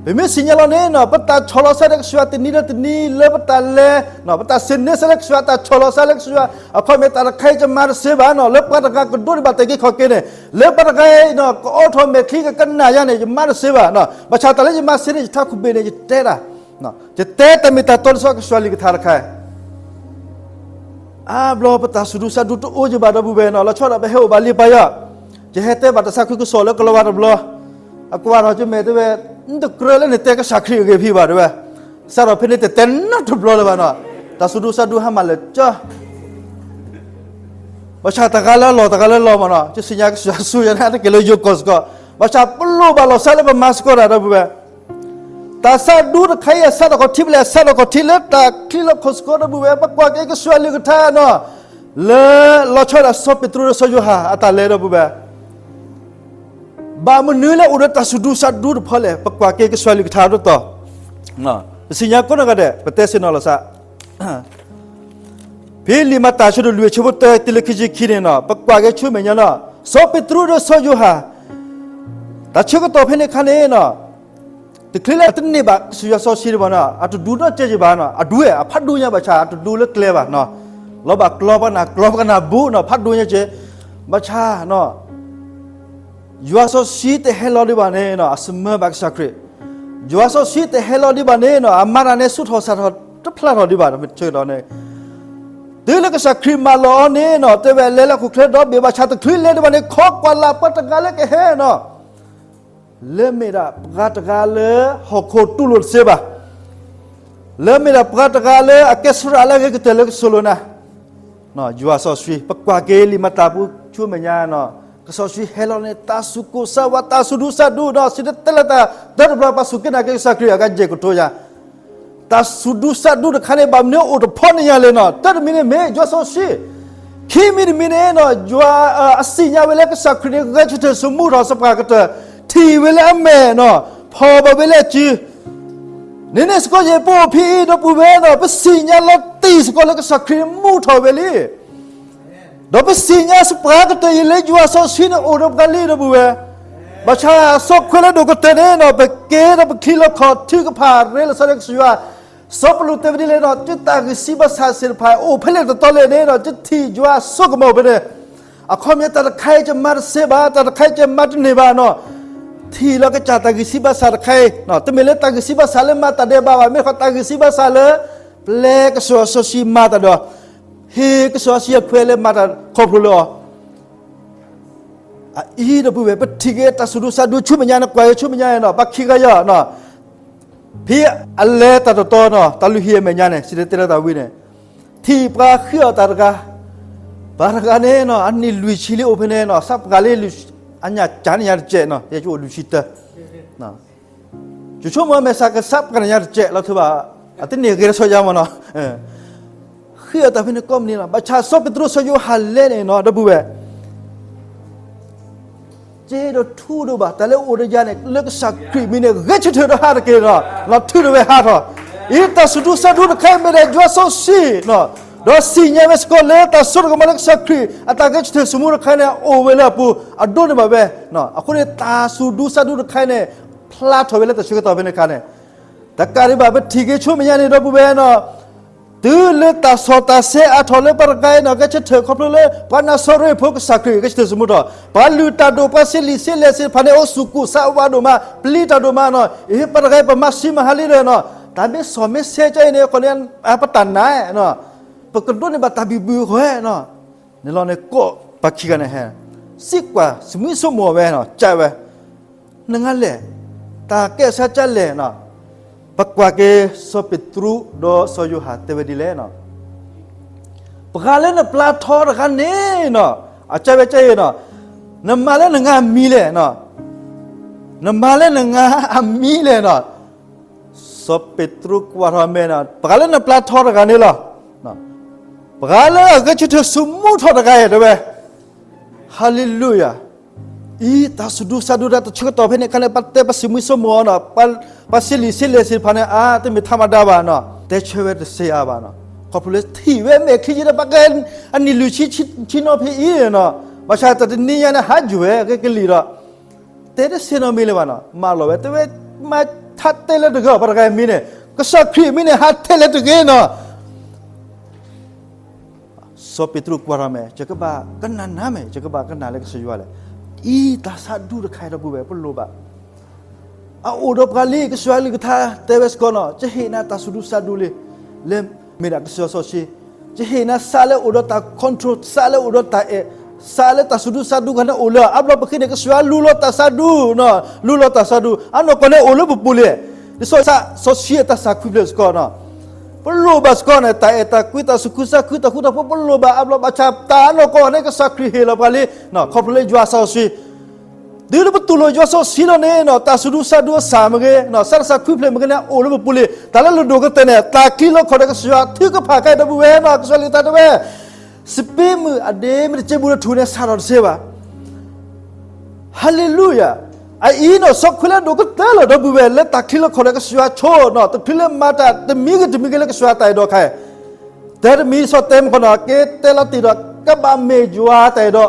ပမ့ၢ်သ့ၣ်ညါလီၤန့ၣ်နီၤ ပတၢ်ဆီၣ်လီၤစဲဒီးကစၢ်ယွၤတနံၤဒီးတနံၤ လၢပတၢ်လဲၤ, ပတၢ်သန့ၤစဲလၢကစၢ်ယွၤ တၢ်ဆီၣ်လီၤစဲလၢကစၢ်ယွၤ အခီပညီတၢ်တခါအံၤ ယမၤတသ့ဘၣ်နီၤ လၢပှၤတဂၤကဒိးန့ၢ်ဘၣ်တၢ်အုၣ်က့ၤခီၣ်က့ၤန့ၣ် လၢပှၤတဂၤအံၤနီၤ ကအိးထီၣ်မဲာ်ချံကကနၣ်ယၤန့ၣ် ယမၤတသ့ဘၣ်, ဘၣ်ဆၣ်တၢ်လၢယမၤသ့န့ၣ် ယထးခိၣ်ဘ့ၣ်န့ၣ် ယတဲတၢ် ယတဲတၢ်မ့ၢ်တၢ်တီလၢစီကစၢ်ယွၤလံာ်ကထါတခါ, အါဘျီပတၢ်စူၢ်ဒူစၢ်ဒူတအိၣ်ယဘၣ် ဒီပုၢ်ဝဲၢ်နီၤ လီၤဆီဒၣ်ပဟဲအိၣ်ဘၣ်လံပၢ်ယီၤ, ယဟဲတဲဘၣ်တၢ်သးခုကစီၣ်လၢကလီၤဝါတဘျီ, အကွၢ်ထီၣ်ကမဲာ်တဲဝဲ, နတကြၢးလၢနတဲကစၢ်ခရံာ်အဂ့ၢ်ဖံးဘၣ်တဲဝဲ, စးထီၣ်ဖဲန့ၣ်တတဲနီတဘျီလၢၤဘၣ်နီၤ, တၢ်စူၢ်ဒူစၢ်ဒူဟါမၢ်လၢာ်ကၠီ ဘၣ်ဆၣ်တဂၤလၢအလီၢ် တဂၤလၢအလီၢ်မးနီၤ, ယသ့ၣ်ညါကစၢ်ယွၤဆိၣ်ယၤန့ၣ် အတက့ၢ်လၢယိၤကီၢ်စ့ၢ်ကီး, ဘၣ်ဆၣ်ပလိၣ်ဘၣ်လီၤစၢ်လၢပမၤစ့ၢ်ကီးတၢ် ဒီပုၢ်ဝဲၢ်, တၢ်ဆါဒူတခါအံၤ အဆါထီၣ်ခီၣ်ထံးဖဲလဲၣ်, အဆါထီၣ်ခီၣ်ထံးလၢတၢ်ချံလီၢ်ခိၣ်စ့ၢ်ကီး ဒီပုၢ်ဝဲၢ်, ပကွၢ်က့ၤကစၢ်ယွၤအကလုၢ်ကထါနီၤ, လၢလီၤဆီဒၣ်တၢ် စီၤပ့းတရူးဒီးစီၤယိၤဟၣ်အတၢ်လဲၤ ဒီပုၢ်ဝဲၢ် ဘၣ်မနုၤလၢအိၣ်ဒီးတၢ်ဆူးဒူဆါဒူတဖီလဲၣ်, ပကွၢ်က့ၤကစၢ်ယွၤအကလုၢ်ကထါတတီၤ, ပသ့ၣ်ညါကိးနီၢ်ဂၤဒဲး ပတဲဆ့ၣ်နီၤလီၤစၢ်, ဖဲလံာ်မၤတၢ်အဆၢဒိၣ်လွံၢ် အဆၢဖိတၢတုၤလၢခံဆံခံန့ၣ်နီၤ, ပကွၢ်က့ၤဆူမဲာ်ညါနီၤ, စီၤပ့းတရူးဒီးစီၤယိၤဟၣ် တၢ်ဆၢကတီၢ်ဖဲန့ၣ်အခါန့ၣ်နီၤ, တချုးလၢအတန့ၢ်ဘၣ်ကစၢ်ယွၤစီဆှံဒံးဘၣ်နီၤ, အတဒူနီၢ်ကဲက့ၤဘၣ်နီၤ, အဒူဝဲ အဖးဒိၣ်ညါဘၣ်ဆၣ် အတဒူလၢကျဲဘၣ်နီၤ, လီၤဘၣ်ကျီပှၤနၢ်ကျီပှၤနၢ်ဘူးနီၤ, ဖးဒိၣ်ညါက့ၤ, ဘၣ်ဆၣ်နီၤ ယွၤစီဆှံတဟဲလီၤဒံးဘၣ်န့ၣ်နီၤ, အစမၢဘၣ်ကစၢ်ခရံာ်, ယွၤစီဆှံတဟဲလီၤဒံးဘၣ်န့ၣ်နီၤ, အမၤတၢ်န့ၣ်ဆူၣ်ထီၣ်စးထီၣ်တဖျါထီၣ်ဒံးဘၣ်, ဆၢကတီၢ်န့ၣ် တုၤလၢကစၢ်ခရံာ်မၢလီၤအီၤန့ၣ်နီၤ, တဲဝဲလဲၤလၢဟီၣ်ခိၣ်ချၢဒီဘ့ၣ်, ဘၣ်ဆၣ်တချုးလဲၤဒံးဘၣ်န့ၣ် ခိးကွၢ်လၢ်ပှၤတဂၤလၢကဟဲနီၤ, လၢမ့ၢ်ဒၣ်ပှၤတဂၤလၢဟီၣ်ခိၣ်တူၢ်လိာ်တသ့ဘၣ်, လၢမ့ၢ်ဒၣ်ပှၤတဂၤလၢအကဲစရးလၢအဂ့ၤကတၢၢ်လၢကစီၤလိာ်နၤ ယွၤစီဆှံ, ပကွၢ်က့ၤလံာ်မၤတၢ်ပူၤဆူမဲာ်ညါနီၤ, ကစီၤစီဆှံဟဲလီၤန့ၣ် တၢ်သူၣ်ကိၢ်သးဂီၤ တၢ်သူၣ်ဒူသးဒူနီၤ, စံၣ်တဲၤတဲလီၤတၢ်တၢတဘျီ ပှၤစူၢ်က့ၤနာ်က့ၤကစၢ်ခရံာ်အဂၤယဲၢ်ကထိယၤ, တၢ်သူၣ်ဒူသးဒူတခါန့ၣ် ဘၣ်မနုၤအိၣ်တဖီန့ၣ်ယၤလဲၣ်နီၤ, တၢတမံၤန့ၣ်မ့ၢ်ယွၤစီဆှံ, ခံမံၤတမံၤန့ၣ်နီၤ, ယွၤအသ့ၣ်ညါဝဲလၢကစၢ်ခရံာ်န့ၣ် ဂဲၤဆၢထၢၣ်သမူထီၣ်စီၤပၤကတၢၢ်, ထံၣ်ဝဲလၢအမဲာ်နီၤ, ဖီၣ်ဘၣ်ဝဲလၢအစု န့ၣ်န့ၣ်စ့ၢ်ကီးယဲၢ်ပအိၣ်ဖဲအံၤ ဒီပုၢ်ဝဲၢ်နီၤ, ပသ့ၣ်ညါလီၤတံၢ်စ့ၢ်ကီးလၢကစၢ်ခရံာ်မူထီၣ်ဝဲလံ, ဒီးပသ့ၣ်ညါစီၤပၤကတၢၢ်အံၤလၢယွၤစီဆှံန့ၣ်အိၣ်ဒီးပှၤလံ ဒီပုၢ်ဝဲၢ်, ဘၣ်ဆၣ်စီၤခွဲးလၢဒိၣ်ကတၢၢ်န့ၣ်နီၤ, ပကဲဒီးပချံလီခီၣ်ထုကဖၣ်ရ့လိာ်စီဆှံဒီးကစၢ်ယွၤ, စီၤပီလူးတဲဝဲဒ်လဲၣ်နီၤ, တၢ်ဂံၢ်စၢ်ဘါစၢ်သ့ၣ်တဖၣ် အိၣ်ဖဲလဲၣ်တတီလဲၣ်န့ၣ်နီၤ, ယထံၣ်ယွၤဆိကမိၣ်ဖဲန့ၣ် အခီပညီတၢ်တခါအံၤယမၤတသ့ဘၣ်, တၢ်တခါအံၤယမၤတန့ၢ်ဘၣ်နီၤ, ထံၣ်လီၤကစၢ်တၢ်ဂံၢ်စၢ်ဘါစၢ်တခါအံၤ, တမ့ၢ်လၢတၢ်ဂံၢ်စၢ်ဘါစၢ်လၢမၤတၢ်ဒဲးဘးဘၣ်, မ့ၢ်ဃီတၢ်ဂံၢ်စၢ်ဘါစၢ်လၢ ပျဲကစၢ်စီဆှံမၤတၢ်ဒီး ဟ့ၣ်ကစၢ်စီဆှံအခွဲးလၢမၤတၢ်ခီဖျိလၢအီၤ, အအံၤဒီပုၢ်ဝဲၢ် ပထံၣ်က့ၤတၢ်သူၣ်ဒူသးဒူဆူမဲာ်ညါန့ၣ် ကွၢ်က့ၤဆူမဲာ်ညါနီၤ, ပှၤခံဂၤယၤနီၤ, ဖဲအလဲၤတၢ်တတီနီၤ, တၢ်လုၢ်ဟံၣ်အမဲာ်ညါန့ၣ် စံၣ်တဲၤတဲလီၤတၢ်ဝံၤန့ၣ်, ထံၣ်ပှၤဃ့အီၣ်တၢ်တဂၤ, ပှၤတဂၤန့ၣ်နီၤ အနံၣ်လွံၢ်ဆံလံအိၣ်ဖဲန့ၣ်နီၤ, သးပှၢ်လၢ အညၣ်ကၢန့ၢ်ညါတစဲးနီၤ, ယဲၢ်ကအိၣ်လွံၢ်ဆံတၢ ယဆိကမိၣ်မဲာ်ဆှးကသးပှၢ်န့ၢ်ညါတစဲးလီၤ, ထုးဘၣ် အတန့ၢ်ဂ့ၤတဆီယါမးနီၤ, ဃ့အီၣ်တၢ်ဖဲန့ၣ်ကိးမုၢ်နံၤနီၤ, ဘၣ်ဆၣ်စီၤပ့းတရူးစီၤယိၤဟၣ်လဲၤန့ၣ်နီၤ ဒီပုၢ်ဝဲၢ် ကဲဒီးထူဒီးဘၣ် တၢ်လၢအိၣ်ဒီးယၤန့ၣ် လၢကစၢ်ခရံာ်မံၤန့ၣ် ဂဲၤဆၢထၢၣ်ဒီးဟးတက့ၢ်နီၤ, လီၤထုးဒီးဝဲဟးထီၣ်, အံၤတၢ်သူၣ်ဒူသးဒူတခါအံၤမ့ၢ်ဒၣ်ယွၤစီဆှံနီၤ, ဒီးသ့ၣ်ညါဝဲစ့ၢ်ကီးလၢတၢ်စိတၢ်ကမီၤလၢကစၢ်ခရံာ် အတၢ်ဂဲၤဆၢထၢၣ်သမူတခါန့ၣ် အိၣ်ဝဲလၢအပူၤ အဒိးန့ၢ်ဘၣ်ဝဲ, အဃိန့ၣ် တၢ်သူၣ်ဒူသးဒူတခါအံၤန့ၣ် ဖျါထီၣ်ဝဲလၢတၢ်ဆၢကတီၢ်ဖဲန့ၣ်အခါန့ၣ်, တကးဒံးဘၣ် ပထံၣ်က့ၤဆူမဲာ်ညါန့ၣ် ဒီပုၢ်ဝဲၢ်နီၤ တုၤလၢတၢ်ဆီၣ်တၢ်ဆဲးအါထီၣ်လၢပှၤတဂၤအံၤနီၤ ဂဲၤဆၢထၢၣ်ခီဖျိလၢ ပှၤနၤစၤရ့းဖိကစၢ်ခရံာ်ဂဲၤဆၢထၢၣ်သမူထီၣ်, ပှၤလုၢ်တၢ်ဒိၣ် ပှၤစံးလံာ်စံးလဲၢ်သ့ၣ်တဖၣ်န့ၣ် အိၣ်သူၣ်ကိၢ်သးဝးဒိၣ်မး ပျံၤတၢ်ဒိၣ်မးနီၤ, အဟ့ၣ်ပှၤတဂၤအံၤ ပမၤဆံးမၤဟါလံဒီးနီၤ, တၢ်မ့ၢ်ဆီၣ်မ့ၢ်ဆဲးကါအံၤန့ၣ် အဃိန့ၣ် ပတၢ်နာ်နီၤ, ပကဒိးန့ၢ်ဘၣ်တၢ်ဘံၣ်ဘုၣ်အဃိနီၤ, န့ၣ်လီၤန့ၣ်ကိးပှၤခံဂၤန့ၣ်ဟဲ စံးကွၢ် စံးမံစံးမိၣ်ဝဲနီၤ ကးဝဲ နငါလဲၣ်, တၢ်ကဲစါကၢ်လဲၣ်နီၤ, ပကွၢ်က့ၤ စီၤပ့းတရူးဒီးစီၤယိၤဟၣ်တဲဝဲဒ်လဲၣ်နီၤ, ပှၤလၢနပျၢ်ထီတဂၤန့ၣ်နီၤ, အကၢ်ဝဲကၢ်အံၤနီၤ, နမၤလၢနငါအမံၤလဲၣ်နီၤ, နမၤလၢနငါအမံၤလဲၣ်နီၤ, စီၤပ့းတရူးကွၢ်ထီၣ်အမဲာ်နီၤ, ပှၤလၢနပျၢ်ထီတဂၤန့ၣ်လီၤ, ပှၤလၢအဂဲၤဆၢထၢၣ်သမူထီၣ်တဂၤအံၤတဲဝဲ, ဟၤလ့လူယၤ, အံၤတၢ်သူၣ်ဒူသးဒူတၢ်တဆၢကတီၢ်ဖဲန့ၣ်အခါန့ၣ် ပှၤတဲပှၤစံးမံစံးမိၣ်အီၤနီၤ, ပှၤစံးလံာ်စံးလဲၢ်သ့ၣ်တဖၣ်န့ၣ် အါ တမ့ၢ်ထးမဒါဘၣ်နီၤ, တဲဆၢဝဲတသ့အါဘၣ်နီၤ, ခီဖျိလၢထံၣ်ဝဲမဲာ်ချံက့ဒီး ပှၤကဲအနံၣ်လွံၢ်ဆံဆံနီၤဖဲအံၤနီၤ, ဘၣ်ဆၣ်တနံၤညါန့ၣ် ဟးယိာ်ဝဲကကလံၤဒီး တဲတသ့နီတမံၤလၢၤဘၣ်နီၤ, မၢလီၤဝဲ တဲဝဲ မၤဟးတဲလၢတဂ့ၤ ပှၤတဂၤအံၤမံၤန့ၣ် ကစၢ်ခရံာ်အမံၤန့ၣ် ဟးထဲလဲၣ်တဂ့ၤနီၤ စီၤပ့းတရူးကွၢ်ထီၣ်မဲာ် ယကဘၣ်ကနၣ်နၤမဲာ် ယကဘၣ်ကနၣ်လၢကစၢ်ယွၤလဲၣ်, အံၤတၢ်သးဒူတခါအံၤဒီပုၢ်ဝဲၢ် ပလိၣ်ဘၣ် အအိၣ်ဒီးပှၤလံ ကစၢ်ယွၤအကလုၢ်ကထါတဲဝဲစ့ၢ်ကီးနီၤ, ယဟ့ၣ်နၤတၢ်သူၣ်ဒူသးဒူလံ, လၢမ့ၢ်ဒၣ်ကစၢ်ယွၤစီဆှံ, ယဟ့ၣ်နၤသးလၢအိၣ်ဒီးတၢ် control သးလၢအိၣ်ဒီးတၢ်အဲၣ်, သးလၢတၢ်သူၣ်ဒူသးဒူခါန့ၣ်အိၣ်လၢ အါဘျီပဃ့န့ၣ် ကစၢ်ယွၤလူလီၤတၢ်သးဒူနီၤ, လူလီၤတၢ်သးဒူ အနီၢ်ကီၢ်န့ၣ်အိၣ်လၢပပူၤလံ, ဒ်သိးစီဆှံအတၢ်သးခုဖျၢၣ်စ့ၢ်ကီးနီၤ ပလိၣ်ဘၣ်စ့ၢ်ကီးန့ၣ် တၢ်အဲၣ်တၢ်ကွံ တၢ်သူၣ်ခုသးခု တၢ်ဃူတၢ်ဖိး ပလိၣ်ဘၣ်အါဘျီ ဘၣ်ဆၣ်တၢ်အနီၢ်ကီၢ်န့ၣ် ကစၢ်ခရံာ်ဟ့ၣ်လီၤပှၤလံ, ခီဖျိလၢယွၤစီဆှံ, တုၤလၢပတူၢ်လိာ်ယွၤစီဆှံလီၤန့ၣ် တၢ်စူၢ်ဒူစၢ်ဒူအစၢ်မ့ၢ်ဂ့ၤ, စးထီၣ်ဆၢခူဖျဲးမ့ၢ်ဂ့ၤန့ၣ် အိၣ်လၢပပူၤလံ. တၢ်လၢလိၣ်ဒိၣ်ကတၢၢ်န့ၣ် တၢ်ချံလီခီၣ်ဒီးကစၢ်ယွၤထုကဖၣ်ခဲအံၤ ဒီပုၢ်ဝဲၢ်နီၤ, ကစၢ်ယွၤလံာ်တၢ်တဲဝဲ စပံးမုၢ်အဒ့မ့ၢ်တစဲဘူးဒီးထူၣ်န့ၣ် စးထီၣ်တစဲဘၣ်. ဟၤလ့လူယၤ. အအံၤနီၤ စီၤခွံလၢဒိၣ်ကတၢၢ်လီၤ ဒီပုၢ်ဝဲၢ် လၢတၢ်ချံလီခီၣ်ဒီးကစၢ်ယွၤဆိနီၤ, တချုးလၢမၤတၢ်တမံၤဂ့ၤတမံၤဂ့ၤလၢကစၢ်ယွၤတၢ်အဲၣ်ဒိးခါအံၤ, တဲတမံၤ စီၤတဲမုၢ်ခီၣ်နီၤ ကဲတဲလီၤတံၢ်ဒီး ကဘၣ်မ့ၢ်ယွၤတၢ်အဲၣ်ဒိး,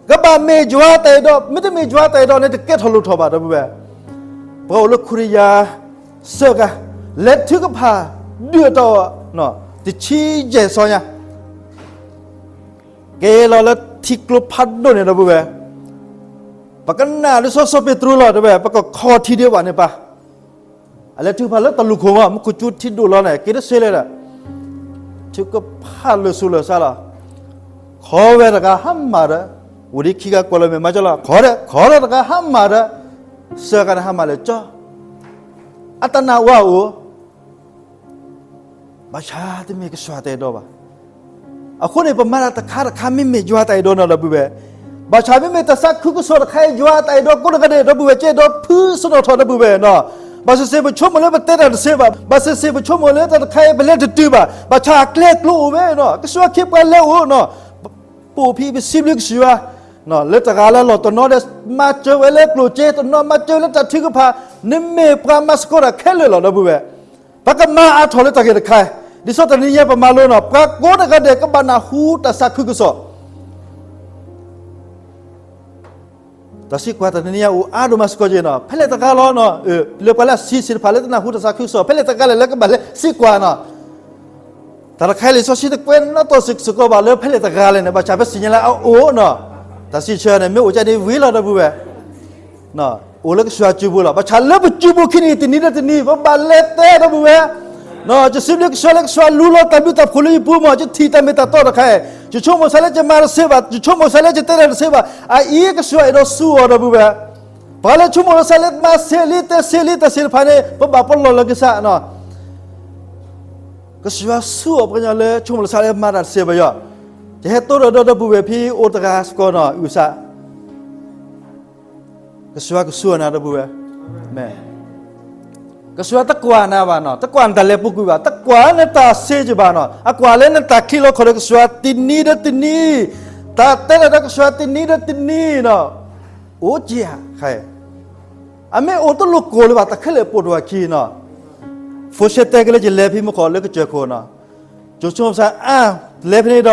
ကဘၣ်မ့ၢ်ယွၤတၢ်အဲၣ်ဒိး, မ့တမ့ၢ်ယွၤတၢ်အဲၣ်ဒိးန့ၣ် တကဲထီၣ်လိၣ်ထီၣ်ဘၣ် ဒီပုၢ်ဝဲၢ်. ပှၤအိၣ်လၢခိရံယါ စၢကါ လဲၤထုကဖၣ်ဒုၣ်အတီၢ်အီၤ တဆံယဲၢ်စီညါ က့ၤလီၤလၢထံကျိဖးဒိၣ်န့ၣ် ဒီပုၢ်ဝဲၢ်, ပကနၣ်ဒ်စီၤစီၤပ့းတရူးလီၤ ဒီပုၢ်ဝဲၢ်, ပကခီထံဒံးဘၣ်န့ၣ်ပၢ်, အလဲၤထုကဖၣ်လၢတၢ်လူၢ်ခိၣ်မး မူခိၣ်စူၤထံဒိၣ်လီၤန့ၣ် က့ၤတဆ့လၢဒီး ထုကဖၣ်လၢာ်ဆူၣ်လၢာ်ဆါလီၤ. ခီဝဲတဂၤဟါမၢ်ဒီး ဝံၤဒ်ခံဂၤကွၢ်လီၤမ့ၢ်မၤကၠီလီၤ ခီဒီး ခီဒီးတဂၤဟါမၢ်ဒီး စၢကါန့ၣ်ဟါမၢ်လၢာ်ကၠီ အတၢ်နာ်ဝဲအိၣ် ဘၣ်ဆၣ်တမ့ၢ်ကစၢ်ယွၤတၢ်အဲၣ်ဒိးဘၣ်. အဃိန့ၣ် ပမၤတၢ်တခါတခါမ့မ့ၢ်ယွၤတၢ်အဲၣ်ဒိးနီၤ ဒီပုၢ်ဝဲၢ်, ဘၣ်ဆၣ်မ့မ့ၢ်တၢ်သးခုကစီၣ်တခါအံၤ ယွၤတၢ်အဲၣ်ဒိးကိးတဂၤဒဲး ဒီပုၢ်ဝဲၢ် ကအဲၣ်ဒိးဖုစနီၣ်ထီၣ် ဒီပုၢ်ဝဲၢ်နီၤ. ဘၣ်ဆၣ်ဆၣ်ပဆိကမိၣ်လၢပတဲတၢ်တသ့ဘၣ်, ဘၣ်ဆၣ်ဆၣ်ပဆိကမိၣ်လၢတၢ်တခါအံၤ ပလဲၤတတုၤဘၣ်, ဘၣ်ဆၣ်အကျဲအကျိၤအိၣ်ဝဲနီၤ, ကစၢ်ယွၤခ့ပှၤလဲၤအိၣ်နီၤ. ပအိၣ်ဖဲပစံးဘျုးကစၢ်ယွၤ လၢတဂၤလၢလီၢ်တနီၤဒီး မၤစၢၤဝဲလၢကျိၣ်စ့တနီၤ မၤစၢၤလၢတၢ်ထုကဖၣ်, နမ့ၢ်ပှၤမၤသကိးတၢ်ခဲလၢာ်လီၤ ဒီပုၢ်ဝဲၢ်. ပကမၤအါထီၣ်လၢတၢ်ဂ့ၢ်တခါ, ဒ်သိးတနံၤညါပမၤလိနီၤ ပှၤကိးတဂၤဒဲး ကဘၣ်နၢ်ဟူတၢ်သးခုကစီၣ် တၢ်သံကွၢ်တနံၤညါအိၣ်အါဒိၣ်မးစ့ၢ်ကီးက့ၤနီၤ, ဖဲလဲၣ်တဂၤလီၤနီၤ, လၢပှၤလၢအဆံးသ့ၣ်တဖၣ်လၢတနၢ်ဟူတၢ်သးခုကစီၣ် ဖဲလဲၣ်တဂၤလဲၣ်လၢကဘၣ်လဲၤသံကွၢ်နီၤ. တၢ်တခါအံၤလံာ်စီဆှံတကွဲးနီၣ်ထီၣ်စ့ၢ်ကီးဘၣ်လၢဖဲလဲၣ်တဂၤလဲၣ်န့ၣ် ဘၣ်ဆၣ်ပသ့ၣ်ညါလၢအအိၣ်နီၤ, တၢ်စံးဆၢန့ၣ် မ့ၢ်အိၣ်ကန့ၣ်ဝံၤလီၤ ဒီပုၢ်ဝဲၢ် အိၣ်လၢကစၢ်ယွၤစုပူၤလီၤ. ဘၣ်ဆၣ်လၢပစုပူၤခံနံၤတနံၤဒီးတနံၤ ပဘၣ်လဲၤတဲ ဒီပုၢ်ဝဲၢ်, ယစံးဘျုးကစၢ်လၢကစၢ်လူလီၤတၢ်ဘျုးတၢ်ဖှိၣ်လၢယပူၤမး, ယထံၣ်တၢ်မ့ၢ်တၢ်တီတခါအံၤ, ယဆိကမိၣ်စ့ၢ်လၢယမၤတသ့ဘၣ်, ယဆိကမိၣ်စ့ၢ်လၢယတဲတၢ်တသ့ဘၣ်, အအံၤကစၢ်ယွၤအဲၣ်ဒိးဆူအီၤ ဒီပုၢ်ဝဲၢ်. ပှၤလၢဆိကမိၣ်စ့ၢ်လၢမၤသ့လံ တဲသ့လံ တၢ်သ့ၣ်တဖၣ်န့ၣ် ပဘၣ်ပလီၢ်လၢကစၢ် ကစၢ်ယွၤဆူအီၤပှၤကညီလၢဆိကမိၣ်လၢဆါလၢမၤတၢ်တသ့ဘၣ်ယီၤ, ယဟဲတိဒီးဒီပုၢ်ဝဲၢ်ဖဲအိၣ်တဂၤစ့ၢ်ကီးနီၤ အုၣ်စး, ကစၢ်ယွၤကဆူအီၤနၤ ဒီပုၢ်ဝဲၢ်, မ့ၢ်, ကစၢ်ယွၤတကွၢ်နၤဘၣ်နီၤ, တကွၢ်နတၢ်လဲၤပူၤကွံာ်ဘၣ်, တကွၢ်နတၢ်သ့ကဘၣ်နီၤ, အကွၢ်လၢနတၢ်ချံလီခီၣ်ဒီးကစၢ်ယွၤတနံၤဒီးတနံၤ, တၢ်တဲတၢ်ဒီးကစၢ်ယွၤတနံၤဒီးတနံၤနီၤ, အိၣ်က့ၤဧါ, အမ့ၢ်အိၣ်တလိၣ်ကိၢ်လၢၤဘၣ် တၢ်ခဲလၢာ်ပိာ်ထွဲအခံနီၤ ဖိၣ်ရှဲတဲက့ၤလၢယလဲၤဖဲမုၢ်ဃီလၢကစၢၢ်ခိၣ်နီၤ, ယဆိကမိၣ်စ့ၢ် အါ, လဲၤဖဲန့ၣ်ဒီး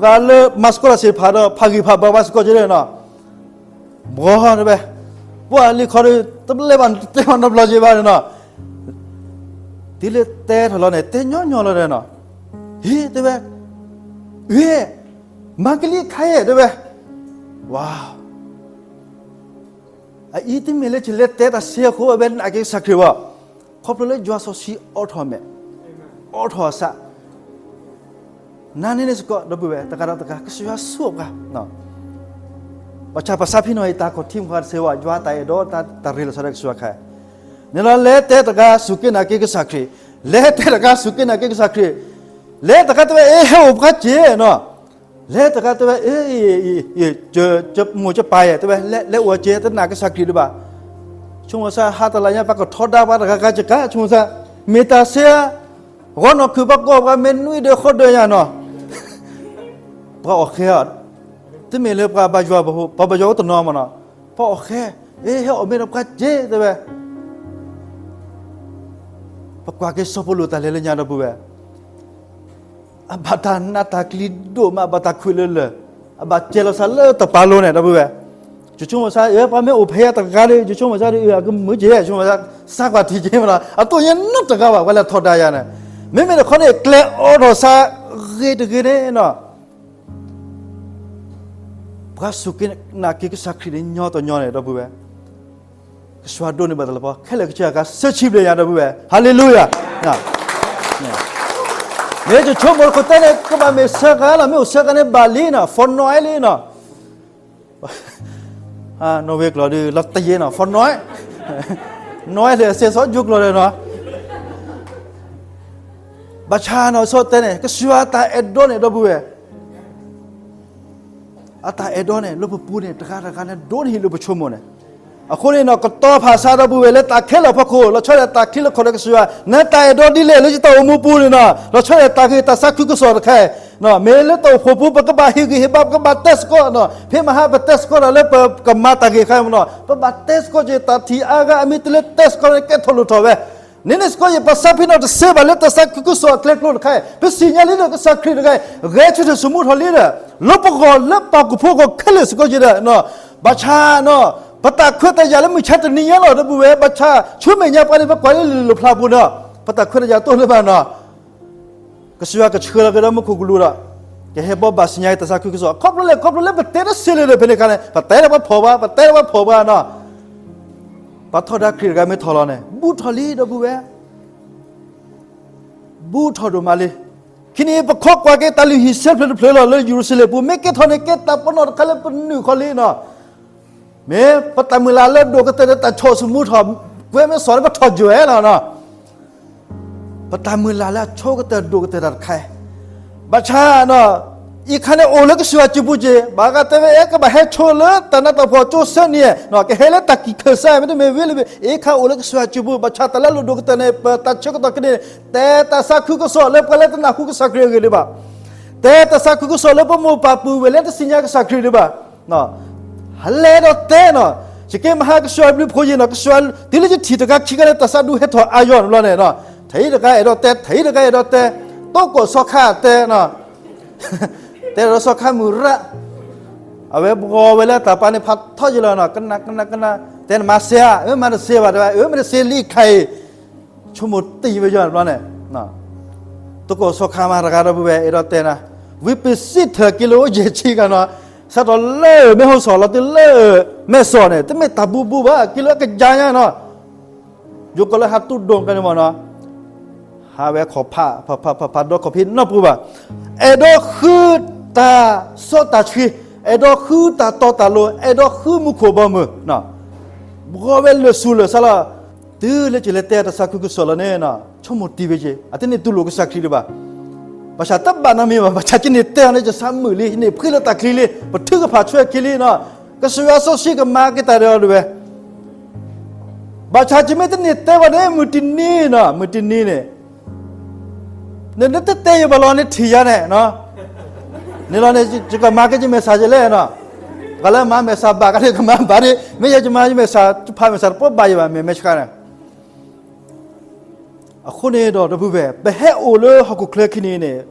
ပှၤလၢမၤသကိးတၢ်သ့ၣ်တဖၣ်ဒီး ဖးဂံၢ်ဖးဘါဘၣ်စ့ၢ်ကီးက့ၤန့ၣ်နီၤ, ဘှီတဲဝဲ, ပှၤလံၤခီဒီး တလဲၤဘၣ်တဲဘၣ်နီတဘျီက့ၤဘၣ်န့ၣ်နီၤ, တုၤလၢတဲထီၣ်လီၤန့ၣ် တဲညီညီလီၤဒီးနီၤ, ဟ့ၣ်တဲဝဲ, အ့ၣ်, မၤကလံၤခါယဲၢ်တဲဝဲ, ဝါ အအံၤတမ့ၢ်လၢယလဲၤတဲတၢ်စ့အဃိ အဝဲနာ်က့ၤကစၢ်ခရံာ်ဘၣ်, ခီဖျိလၢယွၤစီဆှံအိးထီၣ်မဲာ်, အိးထီၣ်အသး, နာ်န့ၢ်န့ၣ်စ့ၢ်ကီး ဒီပုၢ်ဝဲၢ် တဂၤဒီးတဂၤ ကစၢ်ယွၤဆူအီၤပှၤ, ဘၣ်ဆၣ်ပသးဖံနီၤအံၤ တၢ်ခီၣ်ထံးမုၢ်ဃီတသ့ဘၣ် ယွၤတၢ်အဲၣ်ဒိး တၢ်ရ့လိာ်သးဒီးကစၢ်ယွၤခါ, န့ၣ်လီၤ လဲၤတဲတဂၤစူၢ်က့ၤနာ်က့ၤကစၢ်ခရံာ်, လဲၤတဲတဂၤစူၢ်က့ၤနာ်က့ၤကစၢ်ခရံာ်, လဲၤတဂၤတဲဝဲ အ့ၣ် ဟဲအိၣ်ပှၤစ့နီၤ လဲၤတဂၤတဲဝဲ အ့ၣ် မိၢ်ကပၢ်ယဲၢ် တဲဝဲ လဲၤအိၣ်စ့ တနာ်ကစၢ်ခရံာ်ဒံးဘၣ်, ဆိကမိၣ်စ့ၢ် ဟါတလါညါ ပှၤကထီဒါပှၤတဂၤဂၤစ့ၢ်ကီး ဆိကမိၣ်စ့ၢ်, မ့ၢ်တၢ်စ့ဧါ, ဂီၤနီၢ်ခုၣ်ပှၤကိးပှၤမ့ၢ်နွံဒၢးဃိးဒၢးညါနီၤ, ပှၤအီၣ်ဃဲဧါ, တမ့ၢ်လၢပှၤဘၣ်ယွၤ ပှၤဘၣ်ယွၤအိၣ်တနီၤမးနီၤ, ပှၤအီၣ်ဃဲ, အ့ၣ် ဟဲအိၣ်မ့ၢ်ဒီးပှၤစ့ တဲဝဲ, ပကွၢ်က့ၤစီၤပီလူးတၢ်လဲၤလၢညါ ဒီပုၢ်ဝဲၢ် အဘၣ်တၢ်နးတၢ်ကျံၤဒိၣ်မး အဘၣ်တၢ်ခွံးလၢလၢၢ်, အဘၣ်စဲးလီၤသးလၢတပၤလိၤန့ၣ် ဒီပုၢ်ဝဲၢ်, ယဆိကမိၣ်စ့ၢ် အ့ၣ် ပှၤမ့ၢ်အိၣ်ဖဲယၤတဂၤဒီး ယဆိကမိၣ်စ့ၢ်ဒီး အကမုာ်က့ၤ ဆိကမိၣ်စ့ၢ် စးကွၢ်ထံၣ်က့ၤမးနီၤ, အတိၢ်ယဲၢ်နီတဂၤဘၣ် ပှၤလဲၤထီဒါယၤန့ၣ်, မ့မ့ၢ်တခီန့ၣ် ကျဲအိးထီၣ်စးဂ့ၤတဂ့ၤန့ၣ်နီၤ ပှၤစူၢ်က့ၤနာ်က့ၤကစၢ်ခရံာ်န့ၣ် ညီတညီန့ၣ် ဒီပုၢ်ဝဲၢ်, ကစၢ်ဒိးန့ၢ်ဘၣ်တၢ်လၤကပီၤ ခဲလၢာ်ကစၢ်ယွၤကစၢ်ဆံးဘျဲၣ်ယၤ ဒီပုၢ်ဝဲၢ်, ဟၤလ့လူယၤ, မ့ၢ်ယဆိကမိၣ်တခိၣ်တဲန့ၣ် ကဘၣ်မ့ၢ်ဆၢကၤလီၤ, မ့ၢ်အိၣ်ဆၢကၤန့ၣ်ဘၣ်လံနီၤ, ဖီနီၣ်အဲလံနီၤ, နီၣ်ဝ့ကျိာ်ဒီး လီၤတယ့နီၤ, ဖီနီၣ်အဲ, နီၣ်အဲလၢအစဲးစီၤကၠိကျိာ်ဒီးနီၤ ဘၣ်ဆၣ်နီၣ် စီၤတဲန့ၣ် ကစၢ်ယွၤအတၢ်အဲၣ်ဒိးန့ၣ် ဒီပုၢ်ဝဲၢ် အတၢ်အဲၣ်ဒိးန့ၣ် လၢပပူၤန့ၣ် တဂၤတဂၤန့ၣ် ဒိၣ်န့ၢ်ဟံၣ်လၢပဆိကမိၣ်န့ၣ်. အဃိန့ၣ်နီၣ် ကတီၤဖးဆါ ဒီပုၢ်ဝဲၢ် လၢတၢ်ခဲလၢာ်အဖီခိၣ် လီၤဆီဒၣ်တၢ်ချံလီၢ်ခီၣ်ဒီးကစၢ်ယွၤ နတၢ်အဲၣ်ဒိးဒ်လဲၣ် လၢယတၢ်အိၣ်မူပူၤန့ၣ်နီၣ် လီၤဆီဒၣ်တၢ်ဂ့ၢ်တၢ်သးခုကစီၣ်တခါ မ့ၢ်လၢတၢ်အိၣ်ဖှိၣ်ပူၤ ပကဘၣ်ဟ့ၣ်ဂံၢ်ဟ့ၣ်ဘါ ပကဘၣ်တဲစ့ၢ်ကီးနီၣ် ဖဲမဟါပတဲစ့ၢ်ကီးဒီးလၢပကမၤတၢ်ဂ့ၢ်တခါမ့ၢ်နီၣ် ပဘၣ်တဲစ့ၢ်ကီးက့ၤ တၢ်ထံၣ်အါဂၤအမ့ၢ်တလၢတဲစ့ၢ်ကီးန့ၣ် ကဲထီၣ်လိၣ်ထီၣ်ဝဲ န့ၣ်န့ၣ်စ့ၢ်ကီး ယပစးဖံနီၣ်တစ့ဘၣ် လၢတၢ်သးခုကစီၣ်အကျဲကျိတခါ ပသ့ၣ်ညါလံဒီး ကစၢ်ခရံာ်တဂၤ ဂဲၤဆၢထၢၣ်သမူထီၣ်လံဒီး လၢပဂီၢ်လၢပှၤဟီၣ်ခိၣ်ဖိအဂီၢ်ခဲလၢာ်စ့ၢ်ကီးက့ၤဒီး ဘၣ်ဆၣ်နီၣ် ပတၢ်ခွဲးတၢ်ယာ်လၢမုၢ်ဆါတနံၤညါလီၤ ဒီပုၢ်ဝဲၢ် ဘၣ်ဆၣ်ဆူမဲာ်ညါပှၤန့ၣ် ပကွၢ်လၢလံာ်လီၣ်ဖျါပူၤနီၣ် ပတၢ်ခွဲးတၢ်ယာ်တအိၣ်လၢၤဘၣ်နီၣ် ကစၢ်ယွၤကဆှၢလီၤက့ၤဒီးမူခိၣ်ကလူးဒီး ကဟဲဘိးဘၣ်သ့ၣ်ညါက့ၤတၢ်သးခုကစီၣ် ခီဖျိလဲၣ် ခီဖျိလၢပတဲတသ့လၢၤဒီး ဖဲန့ၣ်အခါန့ၣ် ပတဲဒီးပှၤဖှီၣ်ဘၣ် ပတဲဒီးပှၤဖှီၣ်ဘၣ်နီၣ် ပှၤထီဒါခရံာ်တဂၤမ့ၢ်ထီၣ်လီၤန့ၣ် ဘူးထီၣ်လံ ဒီပုၢ်ဝဲၢ် ဘူးထီၣ်ဒိၣ်မးလံ. ခဲကနံၣ်အံၤ ပခိးကွၢ်က့ၤတၢ်လုၢ်ဟံၣ်ဆၢဖျၢၣ်တဖျၢၣ်လီၤ လၢယရူၤၡလ့ၣ်ပူၤ မ့ၢ်ကဲထီၣ်န့ၣ် ကဲတၢ်ပနီၣ်တခါလၢပနုာ်ဃီလံနီၣ် မ့ၢ်ပတၢ်မုၢ်လၢ်လၢအဒိၣ်ကတၢၢ်န့ၣ် တၢ်ဆိၣ်သမူထီၣ် ကွဲမ့ၢ်စီၤန့ၣ် ပထီၣ်ယွဲၢ်လီၤနီၣ် ပတၢ်မုၢ်လၢ်လၢအဆိကတၢၢ်ဒိၣ်ကတၢၢ်တၢ်တခါ ဘၣ်ဆၣ်နီၣ် အံၤခါန့ၣ်အိၣ်လၢကစၢ်ယွၤစုပူၤက့ၤ ဘၣ်ဃးတဲဝဲအဲ ကဘၣ်ဟဲဆိလၢတၢ်နးတၢ်ဖှီၣ်ကၠိဆၢနံၤ ကဟဲလၢတၢ်ကံၢ်ခၢၣ်စး မ့တမ့ၢ်ဝံၤလၢ အံၤခါအိၣ်လၢကစၢ်ယွၤစုပူၤ ဘၣ်ဆၣ်တၢ်လၢအလိၣ်ဒိၣ်ကတၢၢ်န့ၣ် ပတၢ်ဆၢကတီၢ်ခဲကနံၣ်န့ၣ် တဲတၢ်သးခုကစီၣ်လၢပှၤလၢတနၢ်ဟူကစၢ်ခရံာ်အဂ့ၢ်ဒံးဘၣ် တဲတၢ်သးခုကစီၣ်လၢပမိၢ်ပၢ်ပုၢ်ဝဲၢ်လၢတသ့ၣ်ညါကစၢ်ခရံာ်ဒံးဘၣ် ဟဲလီၤဒီးတဲနီၣ် ယက့မဟါကစၢ်ယွၤဘျုးဖှိၣ်ယံၤနီၣ် ကစၢ်ယွၤ တုၤလၢယထံၣ်တဂၤခံဂၤန့ၣ် တၢ်သးဒူဟဲထီၣ်အါယီၢ်န့ၣ်ဘျီန့ၣ်နီၣ် ထဲအံၤတဂၤအဲၣ်ဒိးတဲ ထဲအံၤတဂၤအဲၣ်ဒိးတဲ တိကိၣ်စီၤခါတဲနီၣ် တဲဒီးစီၤခါမုၢ်ရၣ် အဝဲဘှီဝဲလၢတၢ်ပာ်န့ၣ် ဖးထီယံၤလီၤနီၣ် ကနၣ်ကနၣ်ကနၣ် တဲနမၤစ့ဧါ အၢ မၤတစ့ဘၣ်တဲဝဲ အၢ မ့ၢ်တစ့လံခါအံၤ ဆိကမိၣ်တ့ၢ်ဝဲယီၢ်န့ၣ်ဘျီန့ၣ် တကိးစီၤခါမၤတဂၤဒီပုၢ်ဝဲၢ် အဲၣ်ဒိးတဲနၤ ဝံၤပစံးထၢၣ်က့ၤလၢအိၣ်ယဲၢ်ဆံဂၤနီၣ် စးထီၣ်လၢမဲၢ်ဟီၣ်စီၣ်လီၤတုၤလၢမဲၢ်စီၣ်န့ၣ် တမ့ၢ်တၢ်ဘူးဘူးဘၣ် က့ၤလၢအကယၤညါနီၣ် ယိၤကီးလၢဟးတူၢ်ဒိၣ်ကန့ၣ်မ့ၢ်နီၣ် ဟးဝဲခီၣ်ဖး ဖးဖးဖးဖးဒီးခီၣ်ဖံးနီတပူၤဘၣ် အဲၣ်ဒိးဃုတၢ်စီတၢ်ဆှံ အဲၣ်ဒိးဃုတၢ်တီတၢ်လိၤ အဲၣ်ဒိးဃုမူခိၣ်ဘီမုၢ် ဘှီဝဲလၢာ်ဆူၣ်လၢာ်ဆါလီၤ တုၤလၢကလဲၤတဲတၢ်သးခုကစီၣ်လီၤန့ၣ် ဆိကမိၣ်တ့ၢ်ဝဲက့ၤ အတန့ၢ်တူၢ်လိာ်ကစၢ်ခရံာ်ဒံးဘၣ် ဘၣ်ဆၣ်တဘၣ်နီတမံၤဘၣ် ဘၣ်ဆၣ်ကန့ၢ်တဲအီၤန့ၣ် ယသးမုာ်လံ ယန့ၢ်ဖှံလၢတၢ်ချံလံ ပထုကဖၣ်ဆွဲခံလံနီၣ် ကစၢ်ယွၤစီဆှံကမၤက့ၤတၢ်ဒီးအီၤဒံးဝဲ ဘၣ်ဆၣ်ယမ့ၢ်တန့ၢ်တဲဘၣ်န့ၣ် မုၢ်တနံၤနီၣ် မုၢ်တနံၤန့ၣ် နတတဲယဘၣ်လီၤန့ၣ်ထံၣ်ယၤန့ၣ် န့ၣ်လီၤန့ၣ် ယကမၤက့ၤယမဲာ်ဆှးယလဲၣ်နီၣ် ပှၤလၢမၤမဲာ်ဆှးဘၣ်ကန့ၣ် ကမၤဘၣ်န့ၣ် မ့ၢ်ယကမၤယမဲာ်ဆှး ဖးမဲာ်ဆှးတပိဘၣ်ယဘၣ် မ့ၢ်မဲာ်ဆှးန့ၣ် အဃိန့ၣ်ဒီးဒီပုၢ်ဝဲၢ် ပဟဲအိၣ်လၢဟီၣ်ခိၣ်ချၢခံန့ၣ်န့ၣ်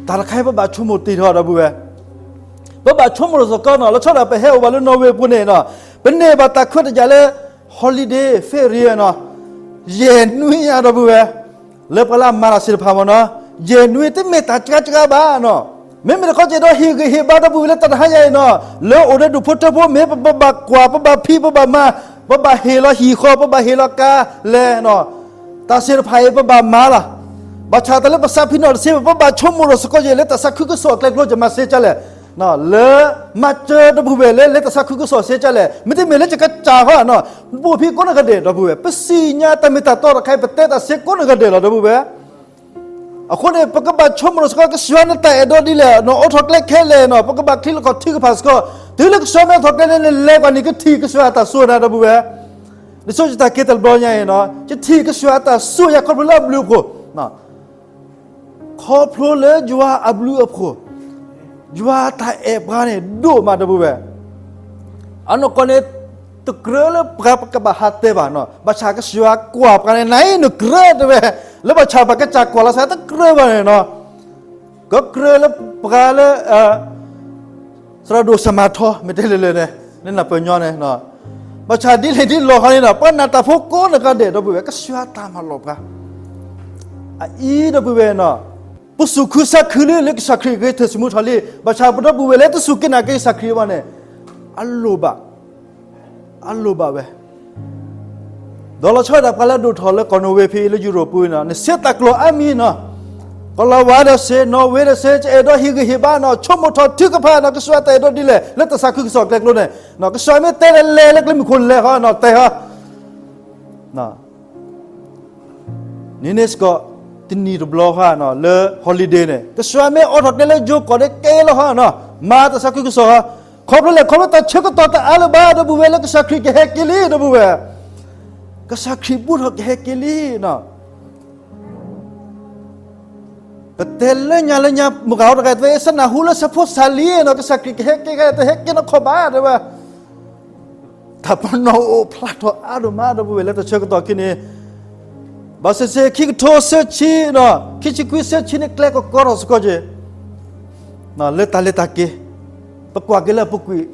တၢ်တခါအံၤပဘၣ်ဆိကမိၣ်တ့ၢ်ထီၣ်ဒီပုၢ်ဝဲၢ် ပဘၣ်ဆိကမိၣ်ထီၣ်စ့ၢ်ကီးနီၣ် လီၤဆီဒၣ်ပဟဲအိၣ်ဘၣ်လၢနီၣ်ဝ့ၣ်အပူၤန့ၣ်နီၣ် ပန့ၢ်ဘၣ်တၢ်ခွဲးတၢ်ယာ်လၢ holiday ferié နီၣ် ယဲၢ်နွံညါဒီပုၢ်ဝဲၢ် လၢပှၤလၢအမၤတၢ်သ့ၣ်တဖၣ်မ့ၢ်နီၣ် ယဲၢ်နွံတမ့ၢ်တၢ်စှၤစှၤဘၣ်နီၣ် မ့မ့ၢ်တခီက့ၤဒီးဟ့ၣ်ဂံၢ်ဟ့ၣ်ဘါဒီပုၢ်ဝဲၢ်လၢတၢ်တဟါညါအံၤနီၣ် လၢအိၣ်ဒီးဒူၣ်ဖိထၢဖိမ့ၢ် ပဘၣ်ကွၢ် ပဘၣ်ဖံး ပဘၣ်မၤ ပဘၣ်ဟ့ၣ်လီၤဟံၣ်ဃီ ပဘၣ်ဟ့ၣ်လီၤကါလဲၣ်နီၣ် တၢ်သ့ၣ်တဖၣ်အံၤပဘၣ်မၤလီၤ ဘၣ်ဆၣ်တၢ်လၢပသးဖံးနီၣ်တသ့ဘၣ် ပဘၣ်ဆိကမိၣ်ထီၣ်စ့ၢ်ကီးယဲၢ်လၢတၢ်သးခုကစီၣ်အကျဲကျိ ယမၤစ့ကၢ်လဲၣ် လၢမၤစၢၤဒီပုၢ်ဝဲၢ်လၢ လၢတၢ်သးခုကစီၣ်စ့ကၢ်လဲၣ် မ့တမ့ၢ်လၢယကစၢ်ဃီနီၣ် ပအိၣ်ဖဲကိးနဂၤဒဲးဒီပုၢ်ဝဲၢ် ပသ့ၣ်ညါတၢ်မ့ၢ်တၢ်တီတခါအံၤ ပတဲတၢ်သ့ကိးနဂၤဒဲးလီၤဒီပုၢ်ဝဲၢ် အဃိန့ၣ် ပကဘၣ်ဆိကမိၣ်ထီၣ်စ့ၢ်ကီး ကစၢ်ယွၤနတၢ်အဲၣ်ဒိးဒ်လဲၣ်နီၣ် အိးထီၣ်ကျဲခဲလၢာ်နီၣ် ပကဘၣ်ချံလီၢ်ခီၣ်ထုကဖၣ်စ့ၢ်ကီး တုၤလၢကစၢ်ယွၤမ့ၢ်အိးထီၣ်ကျဲန့ၣ် နလဲၤကွၢ်န့ၣ် ကထံၣ်ကစၢ်ယွၤအတၢ်စိၤနၤဒီပုၢ်ဝဲၢ် နဆိကတၢ်က့ၤတဘျီညါအံၤနီၣ် ယထံၣ်ကစၢ်ယွၤအတၢ်စိၤယၤခီဖျိလၢအဘျုးအဖှိၣ် ခီဖျိလၢယွၤအဘျုးအဖှိၣ် ယွၤအတၢ်အဲၣ်ပှၤန့ၣ် ဒိၣ်မးဒီပုၢ်ဝဲၢ် အနီၢ်ကီၢ်န့ၣ် တကြၢးလၢပှၤကဘၣ်ဟးတဲဘၣ်နီၣ် ဘၣ်ဆၣ်ကစၢ်ယွၤကွၢ်ပှၤန့ၣ် နၤအံၤနကြၢးတဲဝဲ လၢဘၣ်ဆၣ်ပှၤကစၢ်ကွၢ်လီၤသးတကြၢးဘၣ်န့ၣ်နီၣ် ကကြၢးလၢပှၤလၢ သရၣ်ဒိၣ်စၢ်မၤထီ မ့ၢ်တဲလၢလၢန့ၣ် နနၢ်ပၢၢ်ညီန့ၣ် ဘၣ်ဆၣ်ဒ်လဲၣ်ဒ်လဲၣ်ဃီန့ၣ်ဒီး ပှၤနာ်တၢ်ဖိကိးနဂၤဒဲးဒီပုၢ်ဝဲၢ် ကစၢ်ယွၤတၢ်မၤလီၤပှၤ အအံၤဒီပုၢ်ဝဲၢ်နီၣ် ပသူၣ်ခုသးခုလံ လၢကစၢ်ခရံာ်ဂဲၤဆၢထၢၣ်သမူထီၣ်လံ ဘၣ်ဆၣ်ပဒီပုၢ်ဝဲၢ်လၢတစူၢ်က့ၤနာ်က့ၤကစၢ်ခရံာ်ဘၣ်န့ၣ် အလိၣ်ဘၣ် အလိၣ်ဘၣ်ဝဲ ဒီးလီၤဆီဒၣ်တၢ်ပှၤလၢအဒိၣ်ထီၣ်လၢကီၢ်နိၣ်ဝ့ၤဖဲအံၤလၢယူရိၣ်ပူၤနီၣ် နစ့တၢ်ကျိာ်အါမံၤနီၣ် ကီၢ်လီၤဝါဒီးစ့ နိၣ်ဝ့ၤဒီးစ့ ယအဲၣ်ဒိးဟ့ၣ်ဂံၢ်ဟ့ၣ်ဘါနီၣ် ဆိကမိၣ်ထီၣ်ထုကဖၣ်နီၣ် ကစၢ်ယွၤတၢ်အဲၣ်ဒိးဒ်လဲၣ် လၢတၢ်သးခုကစီၣ်အကျဲကျိန့ၣ် ကစၢ်ယွၤမ့ၢ်တဲလဲၤလၢကျဲမုၢ်ခိၣ်လဲၤဃီနီၣ် တဲဃီ န့ၣ်န့ၣ်စ့ၢ်ကီး တနံၤတဘျီဃီနီၤ လၢ holiday န့ၣ် ကစၢ်မ့ၢ်အိးထီၣ်တဲလၢယိၤကီၢ်န့ၣ်ကဲလီၤဟီနီၤ, မၤသးစၢ်ခုကစီၣ်ဟီ, ခီဖျိလဲၣ် ခီဖျိတၢ်ဆၢကတီၢ်တအါလၢၤဘၣ် ဒီပုၢ်ဝဲၢ် လၢကစၢ်ခရံာ်ကဟဲက့ၤလံ ဒီပုၢ်ဝဲၢ်, ကစၢ်ခရံာ်ဘူးထီၣ်ကဟဲက့ၤလံနီၤ. ပတဲလၢညါလၢညါ မုၢ်ဂၤဟီတဂၤ တဝဲစနၢ်ဟူလၢဆၢဖိစၢ်လံနီၤ ကစၢ်ခရံာ်ကဟဲက့ၤ တဟဲက့ၤနီၢ်ခီဘၣ် တဲဝဲ တၢ်ပနီၣ်အိၣ်ဖျါထီၣ်အါဒိၣ်မး ဒီပုၢ်ဝဲၢ် လၢတၢ်ဆၢကတီၢ်ခံန့ၣ်, ဘၣ်ဆၣ်ဆၢ ခံကထိသၢဆံနီၤ ခံဆံခွံသၢဆံန့ၣ် ကျဲကကီထီၣ်စ့ၢ်ကီးက့ၤ လၢတၢ်လဲၤတၢ်က့ၤ, ပကွၢ်က့ၤလၢအပူၤကွံာ်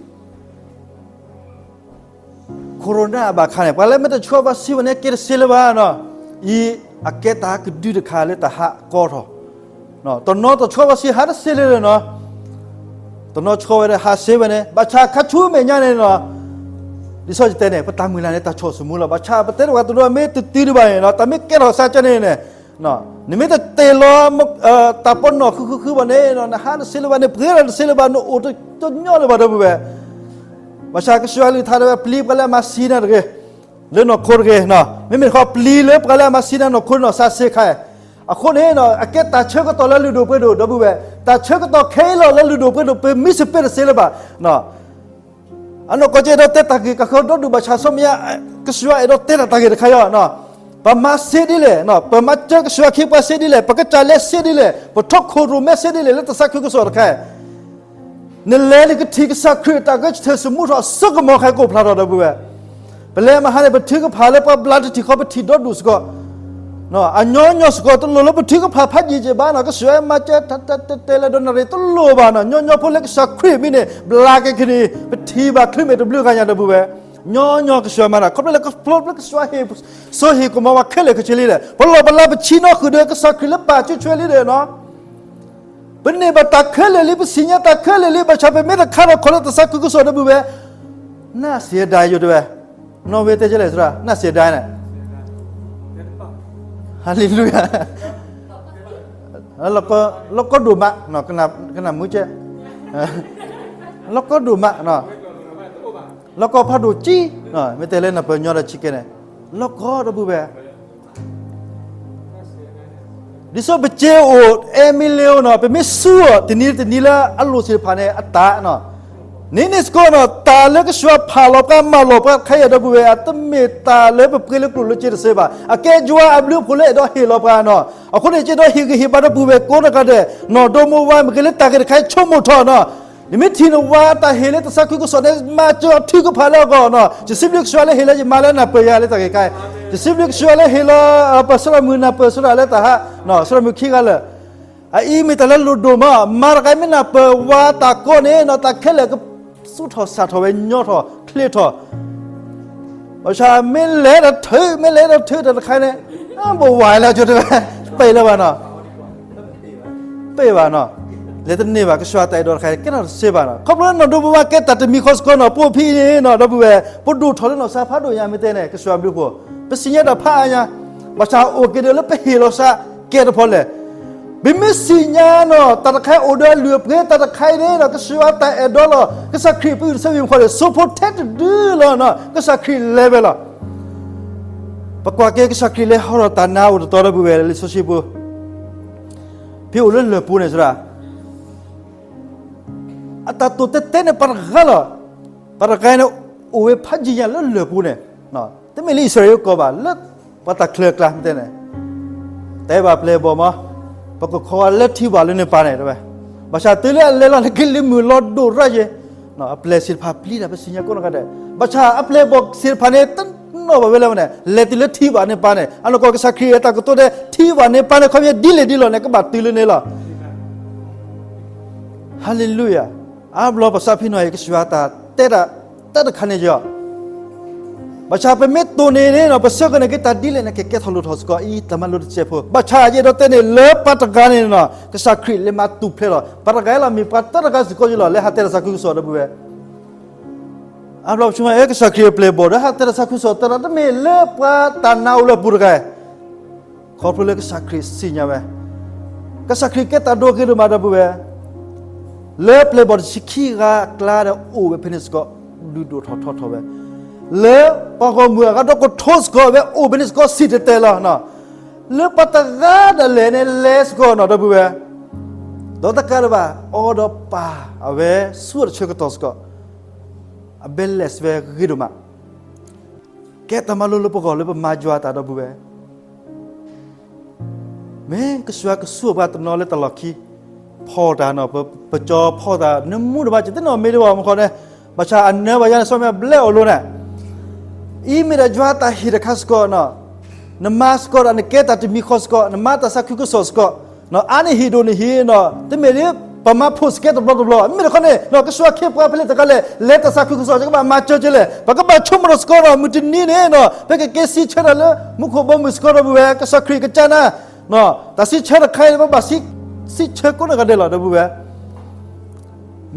Corona အဘၣ်ခါန့ၣ် ပှၤလၢမ့ၢ်တဆှၢဘၣ်ဆ့ဝဲန့ၣ် ကဲတသ့လၢၤဘၣ်နီၤ, အံၤအကဲတၢ်ကဒုတခါလၢတၢ်ဟးကီထီၣ် တနီၤတဆှၢဘၣ်ဆ့ ဟးတသ့လၢၤနီၤ, တနီၤဆှၢဝဲဒီးဟးသ့ဝဲန့ၣ် ဘၣ်ဆၣ်ခါဆူမဲာ်ညါန့ၣ်နီၤ, ဒ်သိးယတဲန့ၣ် ပတၢ်မုၢ်လၢ်န့ၣ် တၢ်ဆီၣ်ဆူမူလီၤ. ဘၣ်ဆၣ်ပတဲတဝဲတဒိးမ့ၢ်တတုၤဒံးဘၣ်န့ၣ်နီၤ တၢ်မ့ၢ်ကဲထီၣ်စ့ၢ်ကီးန့ၣ်န့ၣ် နမ့ၢ်တတဲလီၤ တၢ်ပနီၣ်ဃုဃုဃုဘၣ်န့ၣ် နဟးတသ့လၢၤဘၣ် နပှ့ၤတၢ်တသ့လၢၤဘၣ် နအိၣ်တညီလၢၤဘၣ် ဒီပုၢ်ဝဲၢ်, ဘၣ်ဆၣ်ကစၢ်ယွၤကလုၢ်ကထါတဲဝဲ ပျံၤပှၤလၢအမၤသံနၤတဂ့ၤ လၢနီၢ်ခိတဂ့ၤ, မ့မ့ၢ်တခီ ပျံၤလၢပှၤလၢအမၤသံနၤနီၢ်ခိနီၤ စးစ့ခါ, အဃိန့ၣ် အကဲတၢ်ဆၢကတီၢ်လၢလုၢ်ဒိၣ်ပှ့ၤဒိၣ် ဒီပုၢ်ဝဲၢ်, တၢ်ဆၢကတီၢ်ခဲအံၤလီၤလၢလုၢ်ဒိၣ်ပှ့ၤဒိၣ် ပမံစပ့တသ့လၢၤဘၣ် အနီၢ်ကီၢ်ကဲဒီးတဲတၢ်ဂ့ၢ်ကဃၢၤဒီဒူၣ် ဘၣ်ဆၣ်ဆူမဲာ်ညါ ကစၢ်ယွၤအဲၣ်ဒိးတဲတၢ်ဂ့ၢ်တခါအံၤ, ပမၤသ့ဒ်လဲၣ်, ပမၤစၢၤကစၢ်ယွၤခံပှၤသ့ဒ်လဲၣ်, ပကစၢ်လဲၤသ့ဒ်လဲၣ်, ပထီၣ်ခိၣ်ရိၣ်မဲသ့ဒ်လဲၣ် လၢတၢ်သးခုကစီၣ်တခါအံၤ, နလဲၤနကထံၣ်ကစၢ်ခရံာ်တၢ်ဂဲၤဆၢထၢၣ်သမူထီၣ် စိကမီၤခဲကိးဖျါထီၣ် ဒီပုၢ်ဝဲၢ်, ပလဲၤမဟါန့ၣ် ပထုကဖၣ်လၢပှၤဘျါတထံၣ်ဃီ ပထံၣ်ဒီဒူၣ်စ့ၢ်ကီး အညီညီစ့ၢ်ကီး တလိၣ်လၢပထုကဖၣ်ဖးယံာ်က့ၤဘၣ်နီၤ, ကစၢ်ယွၤမၤစၢၤတၢ်တဲတဲလဲၤဒီးနရ့ တလိၣ်ဘၣ်နီၤ, ညီညီဖိလၢကစၢ်ခရံာ်မံၤန့ၣ် ဘျါက့ၤကန့ၣ် ပထံၣ်ဘၣ်ချုးမဲာ်တဘျုးဂၤညါ ဒီပုၢ်ဝဲၢ်, ညီညီကစၢ်ယွၤမၤတၢ် ခီဖျိလၢကဖျိလၢကစၢ်ယွၤဟ့ၣ်စိဟ့ၣ်ကမီၤဝဲခဲလၢာ်ခဲဆ့လံဒီး ပလီၢ်ပလၤပဆံနီၤဃုာ်ဒီးကစၢ်ခရံာ်လၢပာ်ကၠိဆွဲလံဒီးနီၤ ပန့ၢ်ဘၣ်တၢ်ခဲလၢာ်လံ ပသ့ၣ်ညါတၢ်ခဲလၢာ်လံ ဘၣ်ဆၣ်ပမ့ၢ်တခါထီၣ်ခီၣ်လၢတၢ်သးခုကစီၣ် ဒီပုၢ်ဝဲၢ်, နၢ်စံးဒၣ်ယိၤတဲဝဲ, နီၢ်ဝ့တဲကလဲၣ်သရၣ် နၢ်စံးဒၣ်န့ၣ်, ဟါလ့လူယၤ, လီၤကီဒိၣ်မး, ကနၣ်မူကဲ, လီၤကီဒိၣ်မး, လီၤကီဖးဒိၣ်ကံ, မ့ၢ်တဲလၢနပၢၤညီဒီးဆံးကဲန့ၣ်, လီၤကီ ဒီပုၢ်ဝဲၢ် ဒ်သိးပစ့အိၣ် အဲမ့ၢ်လ့အိၣ်နီၤ ပမ့ၢ်ဆူအီၤ တနံၤတနံၤလၢအလိၣ်သ့ၣ်တဖၣ်န့ၣ် အတၢ်နီၤ, န့ၣ်န့ၣ်စ့ၢ်ကီးနီၤ တၢ်လၢကစၢ်ယွၤဖးလီၤပှၤမၤလီၤပှၤတခါအံၤ ဒီပုၢ်ဝဲၢ် တမ့ၢ်တၢ်လၢပပှ့ၤလၢကျိၣ်လၢစ့တသ့ဘၣ်. အကဲယွၤအဘျုးအဖှိၣ်လၢအဲၣ်ဒိးဟ့ၣ်လီၤပှၤနီၤ. အဃိန့ၣ် ယအဲၣ်ဒိးဟ့ၣ်ဂံၢ်ဟ့ၣ်ဘါဒီပုၢ်ဝဲၢ်ကိးနီၢ်ဂၤဒဲးနီၤ ဒီမိၢ်ဝၤမ့ၢ်ဂ့ၤလၢတၢ်ဂ့ၢ်တခါအံၤဆိကမိၣ်ထီၣ်နီၤ နမ့ၢ်ထံၣ်နဝၤတၢ်ဟ့ၣ်လၢတၢ်သးခုကစီၣ်န့ၣ် မၤစၢၤအီၤထုကဖၣ်လၢအဂီၢ်နီၤ. ယစံးဘျုးကစၢ်ယွၤလၢဟ့ၣ်လၢယမါလၢနၢ်ပၢၢ်ယၤလၢတၢ်ဂ့ၢ်ခါအံၤ, ယစံးဘျုးကစၢ်ယွၤလၢဟ့ၣ်လီၤ ပှၤသရၣ်မုၣ်နၢ်ပၢၢ်သရၣ်လၢတၢ်ဟး, သရၣ်မုၣ်ခံဂၤလၢာ် အအံၤမ့ၢ်တၢ်လၢလိၣ်ဒိၣ်မး မၤတဂၤမ့ၢ်နၢ်ပၢၢ်ဝၤတၢ်ကီန့ၣ်နီၤ တၢ်ခဲလၢာ်ကသူၣ်ထီၣ်စးထီၣ်ဝဲ ညီထီၣ်ချ့ထီၣ် ဘၣ်ဆၣ်မ့ၢ်လဲၤဒီးထုး မ့ၢ်လဲၤဒီးထုးတၢ်တခါန့ၣ် ဘိးဝဲလၢကၠိတဝဲ ပ့ၢ်လၢၤဘၣ်နီၤ ပ့ၢ်ဘၣ်နီၤ လဲၤတန့ၢ်ဘၣ် ကစၢ်ယွၤတၢ်အဲၣ်ဒိးတခါအံၤ ကဲထီၣ်တသ့ဘၣ်နီၤ. ခီဖျိနီၢ်ဒီပုၢ်ဝဲၢ်ကဲတၢ်တမံၤဃီစ့ၢ်ကီးနီၤ ပအိၣ်ဖဲအံၤန့ၣ်နီၤ ဒီပုၢ်ဝဲၢ် ပဒိၣ်ထီၣ်လၢနီၢ်သးဖးဒိၣ်ညါမ့ၢ်တဲန့ၣ် ကစၢ်ယွၤဘျုးဖှိၣ် ပသ့ၣ်ညါတၢ်ဖးအါညါ ဘၣ်ဆၣ်အိၣ်က့ၤဒၣ်လၢပဟ့ၣ်လီၤသးကဲတဖီလဲၣ် ပမ့ၢ်သ့ၣ်ညါနီၤ တၢ်တခါအိၣ်ဒီးအလုၢ်အပှ့ၤ တၢ်တခါအံၤန့ၣ်ဒီး ကစၢ်ယွၤတၢ်အဲၣ်ဒိးလီၤ ကစၢ်ခရံာ်ပအုၣ်တဆၢဝံၤမူခိၣ်န့ၣ် စိဖိထဲတဒုလီၤနီၤ ကစၢ်ခရံာ်လဲၤဝဲလီၤ. ပကွၢ်က့ၤကစၢ်ခရံာ်လဲၤဟီထီၣ်တၢ်နါအိၣ်တတီၤဒီပုၢ်ဝဲၢ် လံာ်စီဆှံပူၤ ဖဲအိၣ်လၢလၢၢ်ပူၤန့ၣ်သရၣ် အတၢ်တိာ်တဲာ်တဲာ်န့ၣ် ပှၤတဂၤလီၤ. ပှၤတဂၤန့ၣ် အိၣ်ဝဲဖးယံာ်ညါလၢလၢၢ်ပူၤန့ၣ်, တမ့ၢ်လၢအံၣ်စရ့လးကီၢ်ဘၣ်, လၢပှၤတၢ်ချၢအကျါမ့ၢ်တဲန့ၣ်, တဲဘၣ်ပျဲၢ်ဘီၣ်မး, ပကခီလၢထံဘၣ်လၢန့ၣ်ပၢ်န့ၣ်တဲဝဲ, ဘၣ်ဆၣ်တုၤလၢအလဲၤလီၤန့ၣ် ကလံၤမုၢ်လီၤဒိၣ်ရၣ်ယဲ, အပျဲၢ်သ့ၣ်တဖၣ်ပျံၤတၢ် ပသ့ၣ်ညါကိးနီၢ်ဂၤဒဲး, ဘၣ်ဆၣ်အပျဲၢ်ဘီၣ်သ့ၣ်တဖၣ်န့ၣ် တနီၣ်ဘၣ်ဝဲလၢဝဲန့ၣ် လဲၤတုၤလၢထံဘၣ်န့ၣ်ပၢ်န့ၣ်, အနီၢ်ကီၢ်ကစၢ်ခရံာ်အတၢ်ကတိၤဒဲး ထံဘၣ်န့ၣ်ပၢ်န့ၣ် ခီပညီဒ်လဲၣ်ဒ်လဲၣ်န့ၣ် ကဘၣ်တုၤလၢန့ၣ်လီၤ. ဟါလ့လူယၤ, အါဘျီပသးဖံနီၢ်အံၤ ကစၢ်ယွၤတၢ်တဲတၢ် တၢ်တခါန့ၣ်ယီၤ, ဘၣ်ဆၣ်ပမ့ၢ်တိၢ်န့ၣ်န့ၣ်နီၤ ပဆၢကတီၢ်န့ၣ်က့ၤတၢ်ဒ်လဲၣ်န့ၣ် ကကဲထီၣ်လိၣ်ထီၣ်စ့ၢ်ကီး အံၤတၢ်မၤလိတစဲးဖိ, ဘၣ်ဆၣ်ယအဲၣ်ဒိးတဲန့ၣ် လၢပှၤတဂၤန့ၣ်နီၤ ကစၢ်ခရံာ်လဲၤမၤတူၢ်ဖျဲးလီၤ, ပှၤတဂၤလီၤ မ့ၢ်ပှၤတၢ်တဂၤစ့ၢ်ကီးယီၤလီၤ လၢဟးတဲတၢ်သးခုကစီၣ်ဒီပုၢ်ဝဲၢ် အါဘျီပဆိကမိၣ် အဲ ကစၢ်ခရံာ်အပျဲၢ်ဘီၣ်ဒီး ဟးတဲတၢ်သးခုကစီၣ် တၢ်တမ့ၢ်လၢပှၤတၢ်နာ်အိၣ်လၢအပူၤတဂၤ, ခီဖျိလၢကစၢ်ခရံာ်သ့ၣ်ညါဝဲ, ကစၢ်ခရံာ်ကဲတၢ်ဒိဂ့ၤဒိၣ်မးဒီပုၢ်ဝဲၢ်, လၢပျဲၢ်ဘီၣ်တဆံခံဂၤအကျါဒီးအိၣ်ဝဲဖဲန့ၣ်စ့ၢ်ကီး ဒုးဒိၣ်ထီၣ်ထီထီၣ်ဝဲ, လၢပှၤဂီၢ်မုၢ်အဂၤဒီးကထိစ့ၢ်ကီးဝဲအိၣ်ဖဲန့ၣ်စ့ၢ်ကီး စံၣ်တဲၤတဲလီၤ. လၢပှၤတဂၤဒၣ်လဲာ်န့ၣ်လဲၤစ့ၢ်ကီးနီၤ ဒီပုၢ်ဝဲၢ်, ဒီးတကးဒံးဘၣ် အီၤဒီးပၢ်အဝဲဆူအတၢ်ဆၢကတီၢ်စ့ၢ်ကီး, အဘဲလဲၤစ့ၢ်ဝဲဂ့ၤဒိၣ်မး, ကဲတၢ်မၤလိလၢပဂီၢ်လၢပမၤယွၤအတၢ် ဒီပုၢ်ဝဲၢ် မ့ၢ်ကစၢ်ယွၤကဆူအပှၤတနီၤလၢတၢ်လီၢ်ခံ, ဖီၣ်တၢ်နီၤ, ပ, ပကၠီဖီၣ်တၢ် နမူတဘၣ် ကသ့ၣ်နီၣ်မ့ၢ်တဘၣ်မူခီန့ၣ်, ဘၣ်ဆၣ်အနၢဘၣ်ယါန့ၣ် စီၤမ့ၢ်ဘျဲၣ်အီၤလိၤန့ၣ်, အံၤမ့ၢ်ဒၣ်ယွၤတၢ်ဟ့ၣ်တခါစ့ၢ်ကီးနီၤ, နမၤစ့ၢ်ကီးဒၣ်နကဲတၢ်တမံၤဃီစ့ၢ်ကီး, နမၤတၢ်သးခုကစီၣ်စ့ၢ်ကီး, အါန့ၢ်ဟံၣ်ဒိၣ်န့ၢ်ဟံၣ်နီၤ, တမ့ၢ်လၢ ပမၤဖိၣ်စကဲတဘျီတဘျီ, မ့မ့ၢ်တခီန့ၣ် ကစၢ်ယွၤခ့ပှၤဖဲလဲၣ်တဂၤလဲၣ် လဲၤတၢ်သးခုကစီၣ် ကဘၣ်မၤစၢၤကလဲၣ်, ပကဘၣ်ဆိကမိၣ်ထီၣ်စ့ၢ်ကီးနီၤ, မုၢ်တနံၤန့ၣ်နီၤ ပကက့ၤစံးဆၢတၢ်လၢမူခိၣ်ဘီမုၢ်စ့ၢ်ကီး ဒီပုၢ်ဝဲၢ်, ကစၢ်ခရံာ်ကစၢ်နၤ တၢ်စံးဆၢတခါအံၤ ပဘၣ်စံးဆၢကိးနီၢ်ဂၤဒဲးလီၤ ဒီပုၢ်ဝဲၢ်,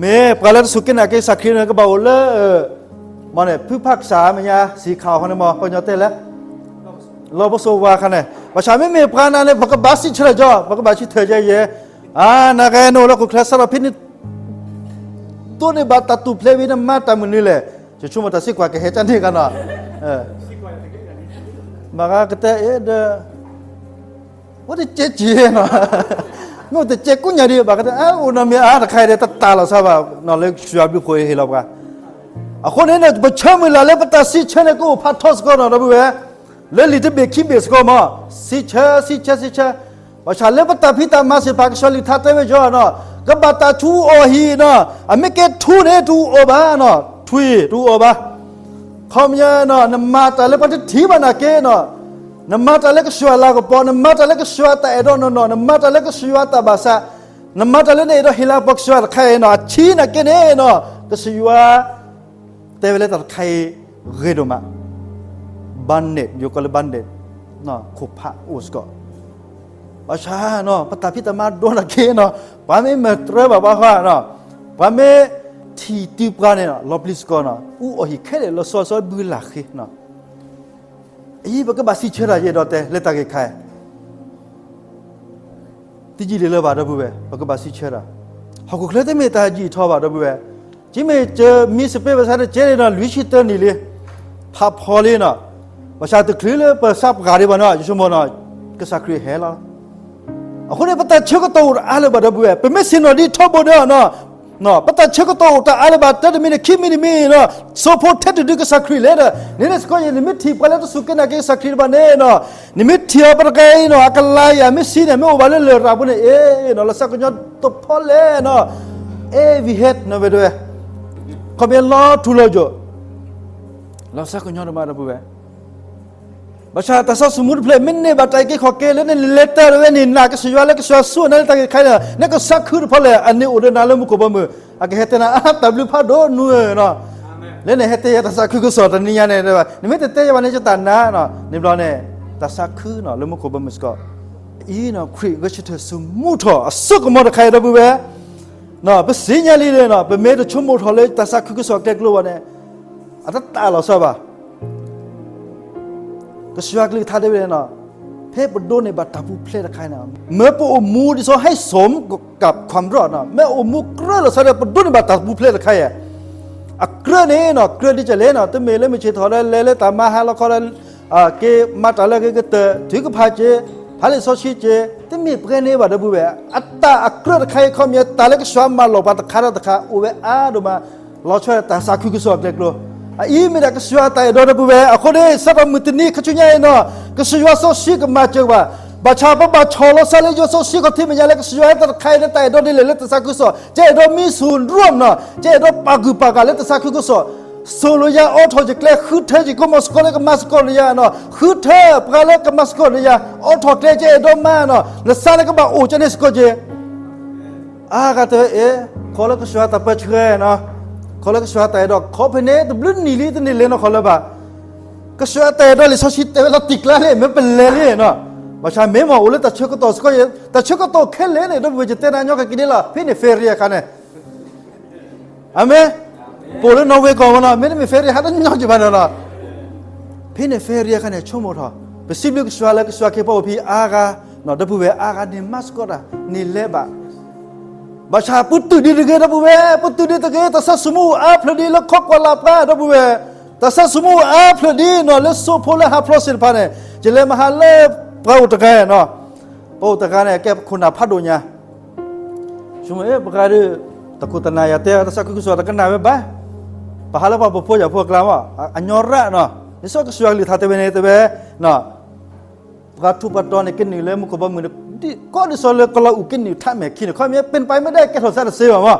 မ့ၢ်ပှၤလၢတစူၢ်က့ၤနာ်က့ၤကစၢ်ခရံာ်န့ၣ် ကဘၣ်အိၣ်လၢ မ့ၢ်န့ၣ် ဖုဖးကစၢ်မဲာ်ညါ စံးခးအီၤခီန့ၣ် မ့ၢ်ပှၤကညီတဲလဲၣ်, လီၤဘိစိဝါခါန့ၣ်, ဘၣ်ဆၣ်မ့မ့ၢ်ပှၤနၤန့ၣ် ပကဘၣ်စံးဆၢတၢ်ကီ, ပကဘၣ်စံးဆၢယဲယဲ, အါ နကဲနအိၣ်လၢဟီၣ်ခိၣ်ချၢစးထီၣ်ဖဲန့ၣ် ဒိးန့ၢ်ဘၣ်တၢ်ထူၣ်ဖျဲးဝံၤ နမၤတၢ်မနုၤလဲၣ်, ယဆိကမိၣ်တၢ်စံးကွၢ်ကဟဲကန့ၢ်ကနီၤ, မ့ၢ်ဂၤကတဲအ့ၣ်ဒီး အိၣ်တကဲက့ၤနီၤ, မ့ၢ်အိၣ်တကဲကိးညါဒံး ဘၣ်ကတဲ အအိၣ်နီတမံၤအါတခါအံၤဒီး တတၢ်လီၤဆီဘၣ်နီၤ လၢကစၢ်ယွၤဘျုးဖှိၣ်ဟ့ၣ်လီၤပှၤ, အဃိန့ၣ် ပဆၢမုၢ်လၢ်လၢပတၢ်စံးဆၢန့ၣ် ကအိၣ်ဖးထီစ့ၢ်ကီးနီၤ ဒီပုၢ်ဝဲၢ်, လၢလံာ်တဘ့ၣ်ခံဘ့ၣ်စ့ၢ်ကီးမ့ၢ်, စံးဆၢ စံးဆၢ စံးဆၢ, ဘၣ်ဆၣ်လၢပတၢ်ဖံးတၢ်မၤသ့ၣ်တဖၣ် ကစၢ်ယွၤကလုၢ်ကထါတဲဝဲယီၤနီၤ, ကဘၣ်တၢ်ဆူအီၣ်ဟံၣ်နီၤ, အမ့ၢ်ကဲထူန့ၣ် တအူအီၣ်ဘၣ်နီၤ, ထွံၣ်တအူအီၣ်ဘၣ်, ခီပညီနီၤ နမၤတၢ်လၢပှၤတထံၣ်ဘၣ်နၤက့နီၤ, နမၤတၢ်လၢကစၢ်ယွၤလၤကပီၤ, နမၤတၢ်လၢကစၢ်ယွၤတၢ်အဲၣ်ဒိးနီၢ်နီၢ်, နမၤတၢ်လၢကစၢ်ယွၤတၢ်ဘၣ်ဆၣ်, နမၤတၢ်လၢနအဲၣ်ဒိးဟ့ၣ်လၤကပီၤကစၢ်ယွၤတခါအံၤနီၤ, အဆံးနၤက့န့ၣ်နီၤ, ကစၢ်ယွၤ တဲဝဲလၢတၢ်တခါအံၤ ဂ့ၤဒိၣ်မး, ဘၣ်နဲၣ် ယိၤကီးလၢဘၣ်နဲၣ်, ခိၣ်ဖးအိၣ်စ့ၢ်ကီး, ဘၣ်ဆၣ်နီၤ ပတၢ်ဖံးတၢ်မၤဒိၣ်နၤက့နီၤ, ပှၤမ့ၢ်မၤတြီဘၣ်ပှၤဃီနီၤ, ပှၤမ့ၢ်ထံၣ်တုၤပှၤန့ၣ်နီၤ လီၤပျံၤစ့ၢ်ကီးနီၤ, အူအီၣ်ဟံၣ်ခဲလၢာ်လီၤစီၤစီၤဘုလၢ်ဃ့နီၤ, အံၤပကဘၣ်စံးဆၢတၢ်ယအဲၣ်ဒိးတဲလၢတၢ်ဂ့ၢ်ခါအံၤ တယံာ်လံလၢၤဘၣ် ဒီပုၢ်ဝဲၢ်, ပကဘၣ်စံးဆၢတၢ်, ဟီၣ်ခိၣ်ချၢတမ့ၢ်တၢ်ယံာ်ထီဘၣ် ဒီပုၢ်ဝဲၢ်, ကမ့ၢ်ကမံစပ့ဘၣ်ဆၣ်တကဲန့ၣ်နီၤ လွံၢ်ဆံတၢနံၣ်လံ, ဖးဖီလံနီၤ, ဘၣ်ဆၣ်တချုးလၢပသးပှၢ်ဒံးဘၣ်နီၤ ယဆိကမိၣ်နီၤ, ကစၢ်ခရံာ်ဟဲလီၤ, အဃိန့ၣ် ပတၢ်ဆၢကတီၢ်အိၣ်တအါလၢၤဘၣ် ဒီပုၢ်ဝဲၢ်, ပမ့ၢ်ဆ့ၣ်နီၤဒ်ထီဘိဒီးနီၤ ပတၢ်ဆၢကတီၢ်အိၣ်တအါလၢၤဘၣ် တၢ်တမံၤန့ၣ် ခံမံၤတမံၤနီၤ, စိာ်ဖိထဲတဒုကစၢ်ခရံာ်လဲၣ်ဒီး န့ၣ်န့ၣ်စ့ၢ်ကီးအံၤ နမ့ၢ်ထံၣ်ပှၤလၢတစူၢ်က့ၤနာ်က့ၤကစၢ်ခရံာ်တဖၣ်န့ၣ်နီၤ, နမ့ၢ်ထံၣ်အီၤပတကဲအံၤနီၤ အကလၤယၤမ့ၢ်ဆံးန့ၣ် မ့ၢ်အိၣ်ဘၣ်လၢလရာ်ပူၤန့ၣ် အ့ၣ်နီၤ လီၤစဲကညီတဖီလဲၣ်နီၤ, အဲၣ်ဝံၤဟဲနီၤဝဲဒၣ်ဝဲ, ခီပညီလီၤထူလီၤယိာ်, လီၤစဲကညီတမး ဒီပုၢ်ဝဲၢ် ဘၣ်ဆၣ်တၢ်စီဆှံမူတဖျၢၣ် မ့ၢ်န့ၢ်ဘၣ်တၢ်အံးက့ၤခီၣ်က့ၤလၢနလဲၤတၢ်ဝဲန့ၣ် နာ်ကစၢ်ယွၤလၢကစၢ်ယွၤဆူအနၤလၢတၢ်ဂ့ၢ်ခါအံၤ နကသးခုတဖီလဲၣ် အန့ၣ်အိၣ်ဒီးနၤလၢမူခိၣ်ဘီမုၢ် အကဟဲတဲနၤ အါ တၢ်ဘျုးဖးဒိၣ်နူဧၢနီၤ လၢနဟဲတဲယၤ တၢ်သးခုကစီၣ်တနံၤညါန့ၣ် နမ့ၢ်တတဲယၤဘၣ်န့ၣ် ယတၢ်နာ်နီၤ န့ၣ်ဘျီန့ၣ် တၢ်သးခုနီၤ လၢမူခိၣ်ဘီမုၢ်စ့ၢ်ကီး အံၤနီၤ ခရံာ်ဂဲၤဆၢထၢၣ်ဆူမူထီၣ် အစိကမီၤတခါအံၤ ဒီပုၢ်ဝဲၢ် ပသ့ၣ်ညါလံန့ၣ်နီၤ ပမ့ၢ်တဆိကမိၣ်ထီၣ်လၢတၢ်သးခုကစီၣ်အကျဲကျိဘၣ်န့ၣ် အတတၢ်လီၤဆီဘၣ် ကစၢ်ယွၤကလုၢ်ကထါတဲဝဲန့ၣ်နီၤ ဖဲပဒိးန့ၢ်ဘၣ်တၢ်ပူၤဖျဲးတခါန့ၣ် မၢပအိၣ်မူဒ်သိး ဟဲစိာ်ကပ်ခွမ်ရီၣ်နီၤ မ့ၢ်အိၣ်မူကြၢးလီၤဆီဒီး ပဒိးန့ၢ်ဘၣ်တၢ်ပူၤဖျဲးတခါအံၤ အကြၢးန့ၣ်နီၤ ကြၢးဒ်လဲၣ်နီၤ တမ့ၢ်လၢမုၢ်ဆ့ၣ်ထီၣ်လၢလဲၤလၢတၢ်မၤဟါလီၤခီလၢ က့ၤမၤတၢ်လၢအဂ့ၤကတၢၢ် ထုကဖၣ်က့ၤ ဖးလံာ်စီဆှံက့ၤ တမ့ၢ်ပှဲၤန့ၣ်ဘၣ် ဒီပုၢ်ဝဲၢ် အတၢ်အကြၢးတခါအံၤ ခီပညီ တၢ်လၢကစၢ်ယွၤမၤလိာ်ပှၤတခါဒီးတခါ အိၣ်ဝဲအါဒိၣ်မး လီၤဆီဒၣ်တၢ်သးခုကစီၣ်အကျဲကျိ အအံၤမ့ၢ်ဒၣ်ကစၢ်ယွၤတၢ်အဲၣ်ဒိး ဒီပုၢ်ဝဲၢ် အဃိန့ၣ် စးထီၣ်မုၢ်တနံၤခါဆူညါအံၤနီၤ ကစၢ်ယွၤစီဆှံကမၤစၢၤဘၣ် ဘၣ်ဆၣ်ပဘၣ်ဆီၣ်လီၤသးလၢယွၤစီဆှံခီၣ်ထံးမဲာ်ညါလၢကစၢ်ယွၤတၢ်တခါအံၤလၢတၢ်အဲၣ်ဒိးဒ်လဲၣ်လၢတၢ်သးခုကစီၣ် ကအဲၣ်ဒိးမံဆူၣ်ဒြိၣ်နီၤ ကအဲၣ်ဒိးပာ်ဂုၢ်ပာ်ဂၤလၢတၢ်သးခုကစီၣ် သိၣ်လိယၤအိးထီၣ်ယကျဲ ဃုထၢယကိာ်မီၤသကိးလၢကမၤသကိးဒီးယၤနီၤ ဃုထၢပှၤလၢကမၤသကိးဒီးယၤ အိးထီၣ်ကျဲကအဲၣ်ဒိးမၤနီၤ နသးလၢကဘၣ်အိၣ်ကန့ၣ်သကိးက့ၤ အါဂၤတဲဝဲ အ့ၣ် ခီလၢကစၢ်ယွၤတၢ်ပၢဆှၢနီၤ ခီလၢကစၢ်ယွၤတၢ်အဲၣ်ဒိး ခီဖဲန့ၣ် တဘျုးနံၣ်လံ တန့ၢ်လဲၤနီၢ်ခီလၢၤဘၣ် ကစၢ်ယွၤတၢ်အဲၣ်ဒိးလံာ်စီဆှံတဲဝဲလီၤတံၢ်ကျါန့ၣ် မ့ၢ်ပလဲၤလံနီၤ ဘၣ်ဆၣ်မ့ၢ်မ့ၢ်အိၣ်လၢတၢ်ဆၢကတီၢ်စ့ၢ်ကီး တၢ်ဆၢကတီၢ်ခဲလၢာ်န့ၣ် ဒီပုၢ်ဝဲၢ် ယတဲနၤညီကက့ၤဒ်လီၤ ဖဲန့ၣ် ferry အခါန့ၣ် အၤမ့ၣ် ပအိၣ်လၢ Norway ကီၢ်မ့ၢ်နီၤ မ့တမ့ၢ် ferry ဟးတညီကဘၣ်နီၤနီၤ ဖဲန့ၣ် ferry အခါန့ၣ် ဆိကမိၣ်ထီၣ် ပစံးဘျုးကစၢ်ယွၤလၢကစၢ်ယွၤခ့ပှၤအိၣ်ဖဲအါဂၤ ဒီပုၢ်ဝဲၢ်အါဂၤန့ၣ် မၤသကိးတၢ် န့ၣ်လဲၤဘၣ် ဘၣ်ဆၣ်ပတုာ်ဒံးတဂ့ၤ ဒီပုၢ်ဝဲၢ် ပတုာ်ဒံးတဂ့ၤ တၢ်သးစူၤမူအိၣ်အါဖျၢၣ်ဒံးလၢခီကွၢ်လၢ်ပှၤ ဒီပုၢ်ဝဲၢ် တၢ်သးစူၤမူအိၣ်အါဖျၢၣ်ဒံးနီၤ လၢစိဖိလၢဟးဖျိးသ့ၣ်တဖၣ်န့ၣ် ယလဲၤမဟါလၢ ပှၤအိၣ်တဂၤနီၤ, ပှၤအိၣ်တဂၤန့ၣ် ကဲပခိၣ်နၢ်ဖးဒိၣ်ညါ, ဆိမိၣ် ပှၤဒီး တခိၣ်တနၢ်ယၤတဲ တၢ်သးခုကစီၣ်တကနၣ်ဝဲဘၣ်, ပဟးလၢပှၤပိာ်ဖိယာ်ဖိအကျါမး, အညီရၣ်နီၤ, ဒ်သိးကစၢ်ယွၤကလုၢ်ကထါတဲဝဲန့ၣ်တဲဝဲ ပှၤထူးပှၤတီၤန့ၣ် ကနုာ်လၢမူခိၣ်ဘီမုၢ်န့ၣ် ဒ်ကိးဒ်သိးလၢကလီၤအုၣ်ကနုာ်ထးမဲာ်ခံန့ၣ် ခီမ့ၢ် ပ့ၣ်ပာ်မ့ၢ်ဒၣ်ကဲထီၣ်သးတစ့ဘၣ်မး,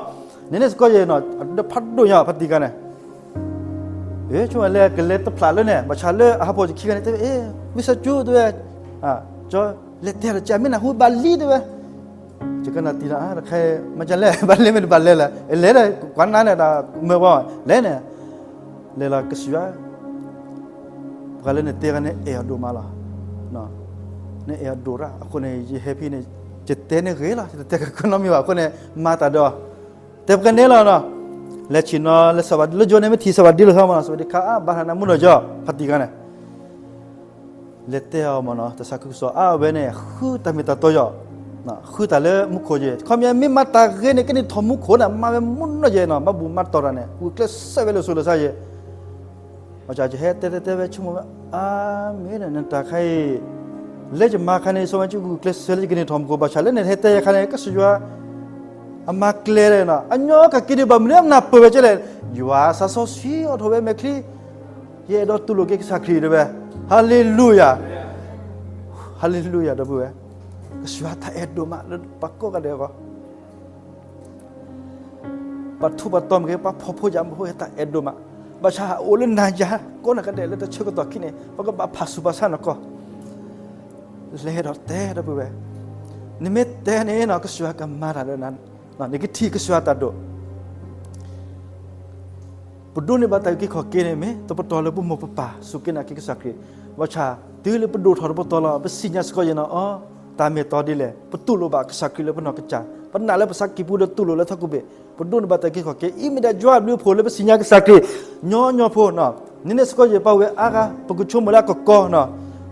န့ၣ်န့ၣ်စ့ၢ်ကီးယဲနီၤ အဒၢးဖးဒိၣ်ညါဖးတံၢ်ကါန့ၣ် ဆိမိၣ်ဝဲလၢကလဲၤတဖျးလၢန့ၣ် ဘၣ်ဆၣ်လၢအဟးဖိးယခံဂၤန့ၣ် တဲဝဲ အ့ ဝံသးစူၤတဲဝဲ, ကၠီ လဲၤတဲဒီးကၠီ မ့ၢ်နၢ်ဟူဘၣ်လံတဲဝဲ, ယကနၣ်တံၢ်နီၤ တခါ မ့ၢ်ကလဲၤ ဘၣ်လဲၤမ့ၢ်တဘၣ်လဲၤလဲၣ်, လဲၤဒီးကွၢ်နၤန့ၣ်ဒီး မၢဝဲလဲၣ်န့ၣ်, လဲၤလီၤကစၢ်ယွၤ ပှၤလၢနတဲဂၤန့ၣ်အဲၣ်အီၤဒိၣ်မးလီၤ, နအဲၣ်အီၤဒိၣ်ရၣ် အဃိန့ၣ် ယဟဲဖဲန့ၣ် ယတဲန့ၣ်ဂ့ၤလီၤ ယတတဲကနီတမံၤဘၣ် အဃိန့ၣ် မၤတၢ်ဒီး တဲပကနဲလီၤနီၤ, လဲၤဆ့ၣ်နီၤလၢစီၤပၤ လၢယိၤန့ၣ် မ့ၢ်ထံၣ်စီၤပၤဒ်လဲၣ်သီမးနီၤ စီၤပၤဒ်ခါအါ ဘၣ်ဟးနၤမုၢ်နီၢ်ကၠီ ဖးတံၢ်ကါန့ၣ် လဲၤတဲအီၤမးနီၤ တၢ်သးခုကစီၣ်အါဝဲန့ၣ် ဃုတၢ်မ့ၢ်တၢ်တီယီၤ, ဃုတၢ်လၢမူခိၣ်ယဲၢ် ခီမ့ၢ်မ့ၢ်မၤတၢ်ဂ့ၤန့ၣ် ကန့ၢ်ထီၣ်မူခိၣ်န့ၣ် မၤဝဲမုၢ်နီၢ်ယဲၢ်နီၤ ဘၣ်ဘူၣ်မၤတီၢ်တၢ်န့ၣ် ဂုာ်ကျဲးစၢးဝဲလၢစိၤလၢသးယဲၢ် ဘၣ်ဆၣ်ယဟဲတဲတဲတဲဝဲဆိကမိၣ်ဝဲ အါမ့ၢ်န့ၣ် နတၢ်ခါအံၤ လၢယမၤခါန့ၣ် စီၤဝဲကဂုာ်ကျဲးစၢးလၢယကန့ၢ်ထီၣ်မူခိၣ် ဘၣ်ဆၣ်လၢန့ၣ်ဟဲတဲယၤခါန့ၣ် ကစၢ်ယွၤ အမၤကျဲလီၤနီၤ အညီကက့ၤဒံးဘၣ်မနုၤအနၢ်ပၢၢ်ဝဲကဲလဲၣ် ယွၤသးစီဆှံအိၣ်ထီၣ်ဝဲမဲာ်ချံ ယအဲၣ်ဒိးတူၢ်လိာ်က့ၤကစၢ်ခရံာ်တဲဝဲ ဟၤလ့လူယၤ ဟၤလ့လူယၤ ဒီပုၢ်ဝဲၢ် ကစၢ်ယွၤတၢ်အဲၣ်ဒိၣ်မးလၢပှၤကိးဂၤဒဲးအဂီၢ် ပှၤထူးပှၤတီၤမ့ၢ်ဂ့ၤ ပှၤဖှီၣ်ဖိယာ်ဖိတၢ်အဲၣ်ဒိၣ်မး, ဘၣ်ဆၣ်အိၣ်လၢနၤယၤ ကိးနၤဂၤဒဲးလၢတၢ်ဆၢကတီၢ်ခံန့ၣ် ပကဘၣ်ဖးဆူၣ်ဖးဆါနီၢ်ကီၢ်, လဲၤဒီးတဲဒီပုၢ်ဝဲၢ်, နမ့ၢ်တဲန့ၣ်နီၤ ကစၢ်ယွၤကမၤတၢ်ဒီးနၤ, နကထံၣ်ကစၢ်ယွၤတၢ်ဒိၣ် ပဒိးန့ၢ်ဘၣ်တၢ်အုၣ်က့ၤခီၣ်က့ၤန့ၣ် မ့ၢ်တပတီၢ်လၢပမိၢ်ပပၢ်စူၢ်က့ၤနာ်က့ၤကစၢ်ခရံာ်, ဘၣ်ဆၣ် တုၤလၢပဒိၣ်ထီၣ်တပတီၢ်လီၤ ပသ့ၣ်ညါစ့ၢ်ကီးယဲၢ်နီၤ အီ တၢ်မ့ၢ်တီဒ်လဲၣ် ပတူၢ်လိာ်ဘၣ်ကစၢ်ခရံာ်လၢပနီၢ်ကစၢ်, ပနာ်လၢပသးကံၢ်ပူၤဒီးတူၢ်လိာ်လၢထီၣ်ကိးဘ့ၣ်, ပဒိးန့ၢ်ဘၣ်တၢ်အုၣ်က့ၤခီၣ်က့ၤ အံၤမ့ၢ်ဒၣ်ယွၤအဘျုးအဖှိၣ်လၢပသ့ၣ်ညါကစၢ်ခရံာ် ညီညီဖိနီၤ, န့ၣ်န့ၣ်စ့ၢ်ကီးယဲၢ်ပဝဲအါဂၤ ပကဆိကမိၣ်လၢအကကီနီၤ,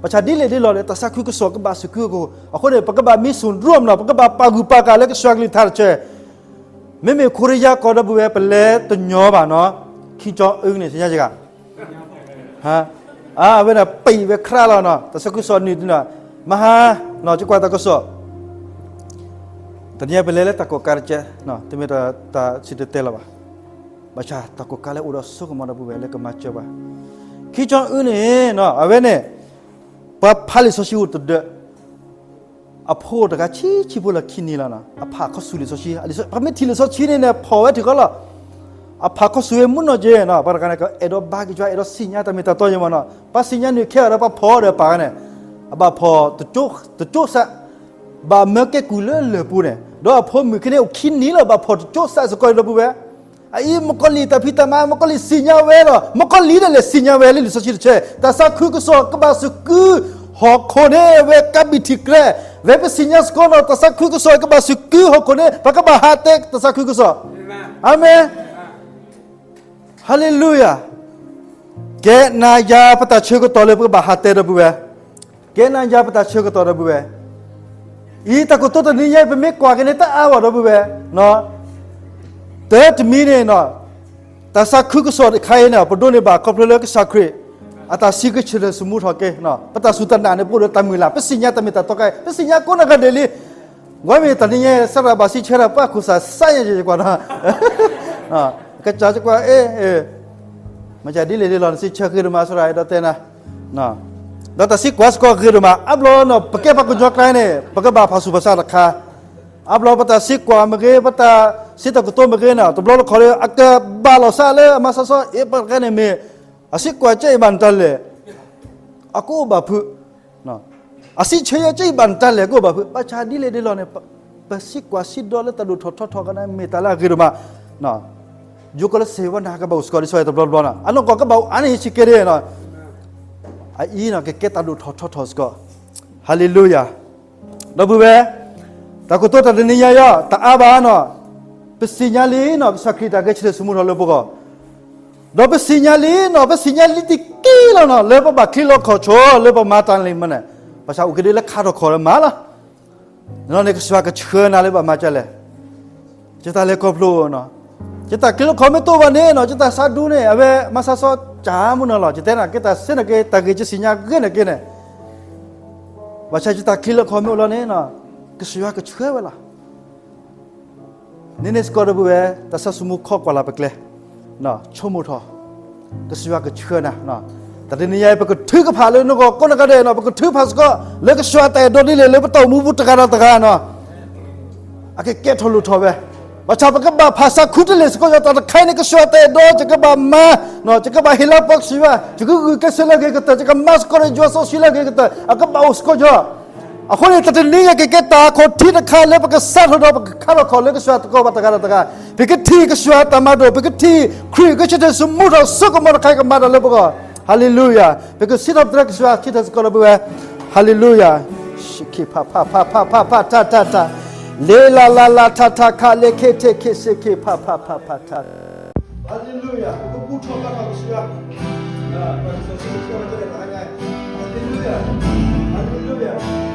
ဘၣ်ဆၣ်ဒ်လဲၣ်ဒ်လဲၣ်န့ၣ် တၢ်သးခုကစီၣ်ကဘၣ်စူးက့ၤအီၤ, အဃိန့ၣ် ပကဘၣ်မံဆူၣ်ဒြိၣ်မနီၤ ပကဘၣ်ပာ်ဂုၤပာ်ဂၤလၢကစၢ်ကလုၢ်ကထါတဆၢ မ့မ့ၢ်ခိရံယါကီၢ်ဒီပုၢ်ဝဲၢ် ပလဲၤတညီဘၣ်နီၤ, ခံကၠီအုန့ၣ် သ့ၣ်ညါယဂၤ, အဝဲန့ၣ်ပံးဝဲခရၣ်လီၤနီၤ, တၢ်သးခုကစီၣ်နုာ်တနီၤ, မဟါ, ယကွၢ်တၢ်ကစီၣ်, တနံၤအံၤပလဲၤလၢတၢ်ကိးကါတကဲ, တမ့ၢ်တၢ်စံၣ်တဲၤတဲလီၤဘၣ်, ဘၣ်ဆၣ်တၢ်ကိးကါလၢအိၣ်ဒီးစိကမီၤဒီပုၢ်ဝဲၢ်လၢကမၤစၢၤပှၤ, ခံကၠီအုန့ၣ် အဝဲန့ၣ် ပှၤဖးလံာ်စီဆှံအိၣ်တဒၢး အဖိတဂၤဆံးဆံးဖိလၢခံနံၤလီၤနီၤ, အဖးခီဆူလံာ်စီဆှံ, ပှၤမ့ၢ်ထံၣ်လံာ်စီဆှံန့ၣ်န့ၣ် ဖီၣ်ဝဲထံၣ်ဃီလီၤ, အဖးခီဆူဝဲမုၢ်နီၢ်က့နီၤ, ပှၤတဂၤန့ၣ် ကအဲၣ်ဒိးဘါက့ၤယွၤ အဲၣ်ဒိးသ့ၣ်ညါတၢ်မ့ၢ်တၢ်တီယဲၢ်မးနီၤ, ပှၤသ့ၣ်ညါနုာ်ခဲအံၤဒီးပှၤဖီၣ်ဒီးပာ်ဂၤန့ၣ်, အဘၣ်ဖီၣ်တကၠိစး, ဘၣ်မၢကဲကုၢ်လၢလၢၢ်ပူၤန့ၣ်, ဒီးအဖိမုၣ်ခဲန့ၣ်အိၣ်ခံနံၤလီၤ ဘၣ်ဖီၣ်တကၠိစးစ့ၢ်ကီးဒီပုၢ်ဝဲၢ် အအံၤ မကီၢ်လံၢ်တၢ်ဖံးတၢ်မၤ မကီၢ်လံၢ်သ့ၣ်ညါဝဲလီၤ, မကီၢ်လံၢ်ဒၣ်လဲာ်သ့ၣ်ညါဝဲလၢလံာ်စီဆှံတဆၢ, တၢ်သးခုကစီၣ်ကဘၣ်စူးက့ၤဟီၣ်ခိၣ်န့ၣ် ဝဲကးဘံၣ်ထံၣ်ကျဲ, ဝဲပသ့ၣ်ညါစ့ၢ်ကီးနီၤ တၢ်သးခုကစီၣ်ကဘၣ်စူးက့ၤဟီၣ်ခိၣ်န့ၣ် ပကဘၣ်ဟးတဲတၢ်သးခုကစီၣ်, အၤမ့ၣ်, ဟၤလ့လူယၤ, ကဲနၤယၤပတၢ်ဆၢကတီၢ်လၢပကဘၣ်ဟးတဲဒီပုၢ်ဝဲၢ် ကဲနၤယၤပတၢ်ဆၢကတီၢ်ဒီပုၢ်ဝဲၢ်, အံၤတၢ်ကတိၤတနံၤညါအံၤ ပမ့ၢ်ကွၢ်က့ၤန့ၣ်တအါဘၣ်ဒီပုၢ်ဝဲၢ်, တၢတမံၤန့ၣ်, တၢ်သးခုကစီၣ်တခါအံၤန့ၣ် ပဒိးန့ၢ်ဘၣ်ခီဖျိလၢကစၢ်ခရံာ် အတၢ်စံးကဆၢထၢၣ်သမူထီၣ်က့ၤ, ပတၢ်စူၢ်တၢ်နာ်န့ၣ် ပအိၣ်ဒီးတၢ်မုၢ်လၢ် ပသ့ၣ်ညါတၢ်မ့ၢ်တၢ်တီကါ ပသ့ၣ်ညါကိးနီၢ်ဂၤဒဲးလံ ဝဲမ့ၢ်တနံၤညါ စရၣ်ဘၣ်စံးဆၢတၢ်ပှၤခိၣ်စးစါယဲၢ်ယဲၢ်ကွၢ်နီၤ, ကစၢ်စ့ၢ်ကီး အ့ မ့ၢ်ဒ်လဲၣ်ဒ်လဲၣ် နစံးဆၢဂ့ၤဒိၣ်မး စရၣ်အဲၣ်ဒိးတဲနၤ, ဒီးတၢ်သံကွၢ်စ့ၢ်ကီးဂ့ၤဒိၣ်မး အါဘျီနီၤ ပကဲပှၤကညီကျါန့ၣ် ပကဘၣ်ဖးဆူၣ်ဖးဆါတခါ, အါဘျီပတၢ်သံကွၢ်မ့ၢ်ဂ့ၤ ပတၢ်စံးတၢ်ကတိၤမ့ၢ်ဂ့ၤန့ၣ် တဘျီတခီၣ်လၢ အကဘၣ်လီၤသးလၢအမၤစၢၤစီ အ့ ပှၤတဂၤန့ၣ် မ့ၢ် အသံကွၢ်ကဲအံၤဘၣ်နတၢ်လဲၣ် အကအိၣ်ဘၣ်ဖုး အစံးဆၢယဲၢ်ကဲအံၤဘၣ်နတၢ်လဲၣ်ကအိၣ်ဘၣ်ဖုး ဘၣ်ဆၣ်ဒ်လဲၣ်ဒ်လဲၣ်န့ၣ် ပသံကွၢ်စံးဒီးလၢတၢ်ဒိၣ်ထီၣ်ထီထီၣ်ကန့ၣ် မ့ၢ်တၢ်လၢအဂ့ၤဒိၣ်မး, ယိၤကီၢ်လၢစ့ၢ်ဝဲနၤကဘၣ်အိၣ်စ့ၢ်ကီးဒ်သိးတဘျီဘျီနီၤ အနီၢ်ကီၢ်ကဘၣ်အိၣ်အါန့ၢ်ဆံးကဲဒ်နီၤ, အအံၤနီၤ ကကဲတၢ်ဒိၣ်ထီၣ်ထီထီၣ်စ့ၢ်ကီး, ဟၤလ့လူယၤ ဒီပုၢ်ဝဲၢ်, တၢ်ကတိၤတၢ်တနံၤညါအံၤ တအါဘၣ်နီၤ, ပသ့ၣ်ညါလံနီၤ ကစၢ်ခရံာ်တၢ်ဂဲၤဆၢထၢၣ်သမူထီၣ်လၢပဂီၢ်, ဒီးပသ့ၣ်ညါလံနီၤ ပသ့ၣ်ညါလံတက့ၢ်လီၤနီၤ လၢပဘၣ်ချံလီခီၣ်ဆိ လၢပမၤတၢ်လံၤမးန့ၣ်, ဘၣ်ဆၣ်အိၣ်က့ၤဒ်လၢခါထီၣ်ခီၣ်လၢမၤလီၤ, န့ၣ်ကစၢ်ကဆှၢနၤလၢဘၣ်မၤကလဲၣ်, ယတၢ်လဲၤခီဖျိနီၤ, ယတၢ်ချံလီခီၣ်မ့ၢ်တအိၣ်ဘၣ်န့ၣ်နီၤ ယတၢ်ဆါဒူန့ၣ် အဝဲမၤစၢၤစီၤကၢ်မုၢ်နီၤလီၤ ယတဲနၤက့ၤတၢ်စ့ၢ်န့ၣ်က့ၤ တၢ်ဂ့ၢ်ကစံၣ်ညါဂ့ၢ်န့ၣ်က့ၤန့ၣ် ဘၣ်ဆၣ်ယတၢ်ချံလၢခီမ့ၢ်အိၣ်လီၤန့ၣ်, ကစၢ်ယွၤကဆှၢဝဲလီၤ. န့ၣ်န့ၣ်စ့ၢ်ကီးဒီပုၢ်ဝဲၢ်, တၢ်ဆၢဆိမိၣ်ခီကွၢ်လၢ်ပကျဲ, ဆိကမိၣ်ထီၣ်, ကစၢ်ယွၤကဆှၢနၤ, တၢ်တနံၤညါအံၤ ပကထုကဖၣ်လၢနဂီၢ်ကိးနဂၤဒဲးန့ၣ်, ပကထုကဖၣ်စ့ၢ်ကီး လၢကစၢ်ယွၤတၢ်အဲၣ်ဒိးဒ်လဲၣ် လၢပတၢ်အိၣ်မူပူၤတဂၤဒီးတဂၤန့ၣ်, အကကဲထီၣ်လိၣ်ထီၣ်ဝဲ, ဘၣ်ဆၣ်ပကဘၣ်ဖးဆါခူတလ့ၢ်စ့ၢ်ကီးယွၤ, တၢ်တခါအံၤန့ၣ် ကစၢ်ယွၤတၢ်အဲၣ်ဒိး ယကဘၣ်မၤ, ယကဘၣ်ဟ့ၣ်လၤကပီၤကစၢ်ယွၤ, ယကဂုာ်ကျဲးစၢးလၢအဂ့ၤကတၢၢ်, ယကမၤစ့ၢ်ကီးဒီးယွၤစီဆှံလၢအဂ့ၤကတၢၢ်, အကဘၣ်အိၣ်စ့ၢ်ကီးယွၤ. အဃိန့ၣ် တၢ်တနံၤညါအံၤ ကကဲတၢ်အခီၣ်ထံးတခါလၢပကစးထီၣ်ဒီးပကခါထီၣ်ခီၣ်လၢကစၢ်ယွၤသကိးဘၣ်တဂၤဒီးတဂၤ, ပကထံၣ်ကစၢ်ယွၤတၢ်မၤဒိၣ်, ပကထံၣ်ခရံာ်ကဆၢထၢၣ် ဆိကမိၣ်ထီၣ်ဆိကမးတခါအံၤ ကမၤတၢ်လၢပဂီၢ်, ဟၤလ့လူယၤ, ပကစံးထီၣ်ပတြၢၤကစၢ်ယွၤ စံးထီၣ်စ့ၢ်ကီးလၢပဝဲ, ဟၤလ့လူယၤ, ဆံးခ့ဖးဖးဖးဖးဖးဖးထးထးထး, လ့လးလးလးထးထးခး လ့ခ့ထ့ခ့ ဆံးခ့ဖးဖးဖးဖးထးထး, ဟၤလ့လူယၤ, ပကဘူၣ်ထီၣ်ဘါထီၣ်ကစၢ်ယွၤ, ပကစၢ်ယွၤ, ဟၤလ့လူယၤ, ဟၤလ့လူယၤ.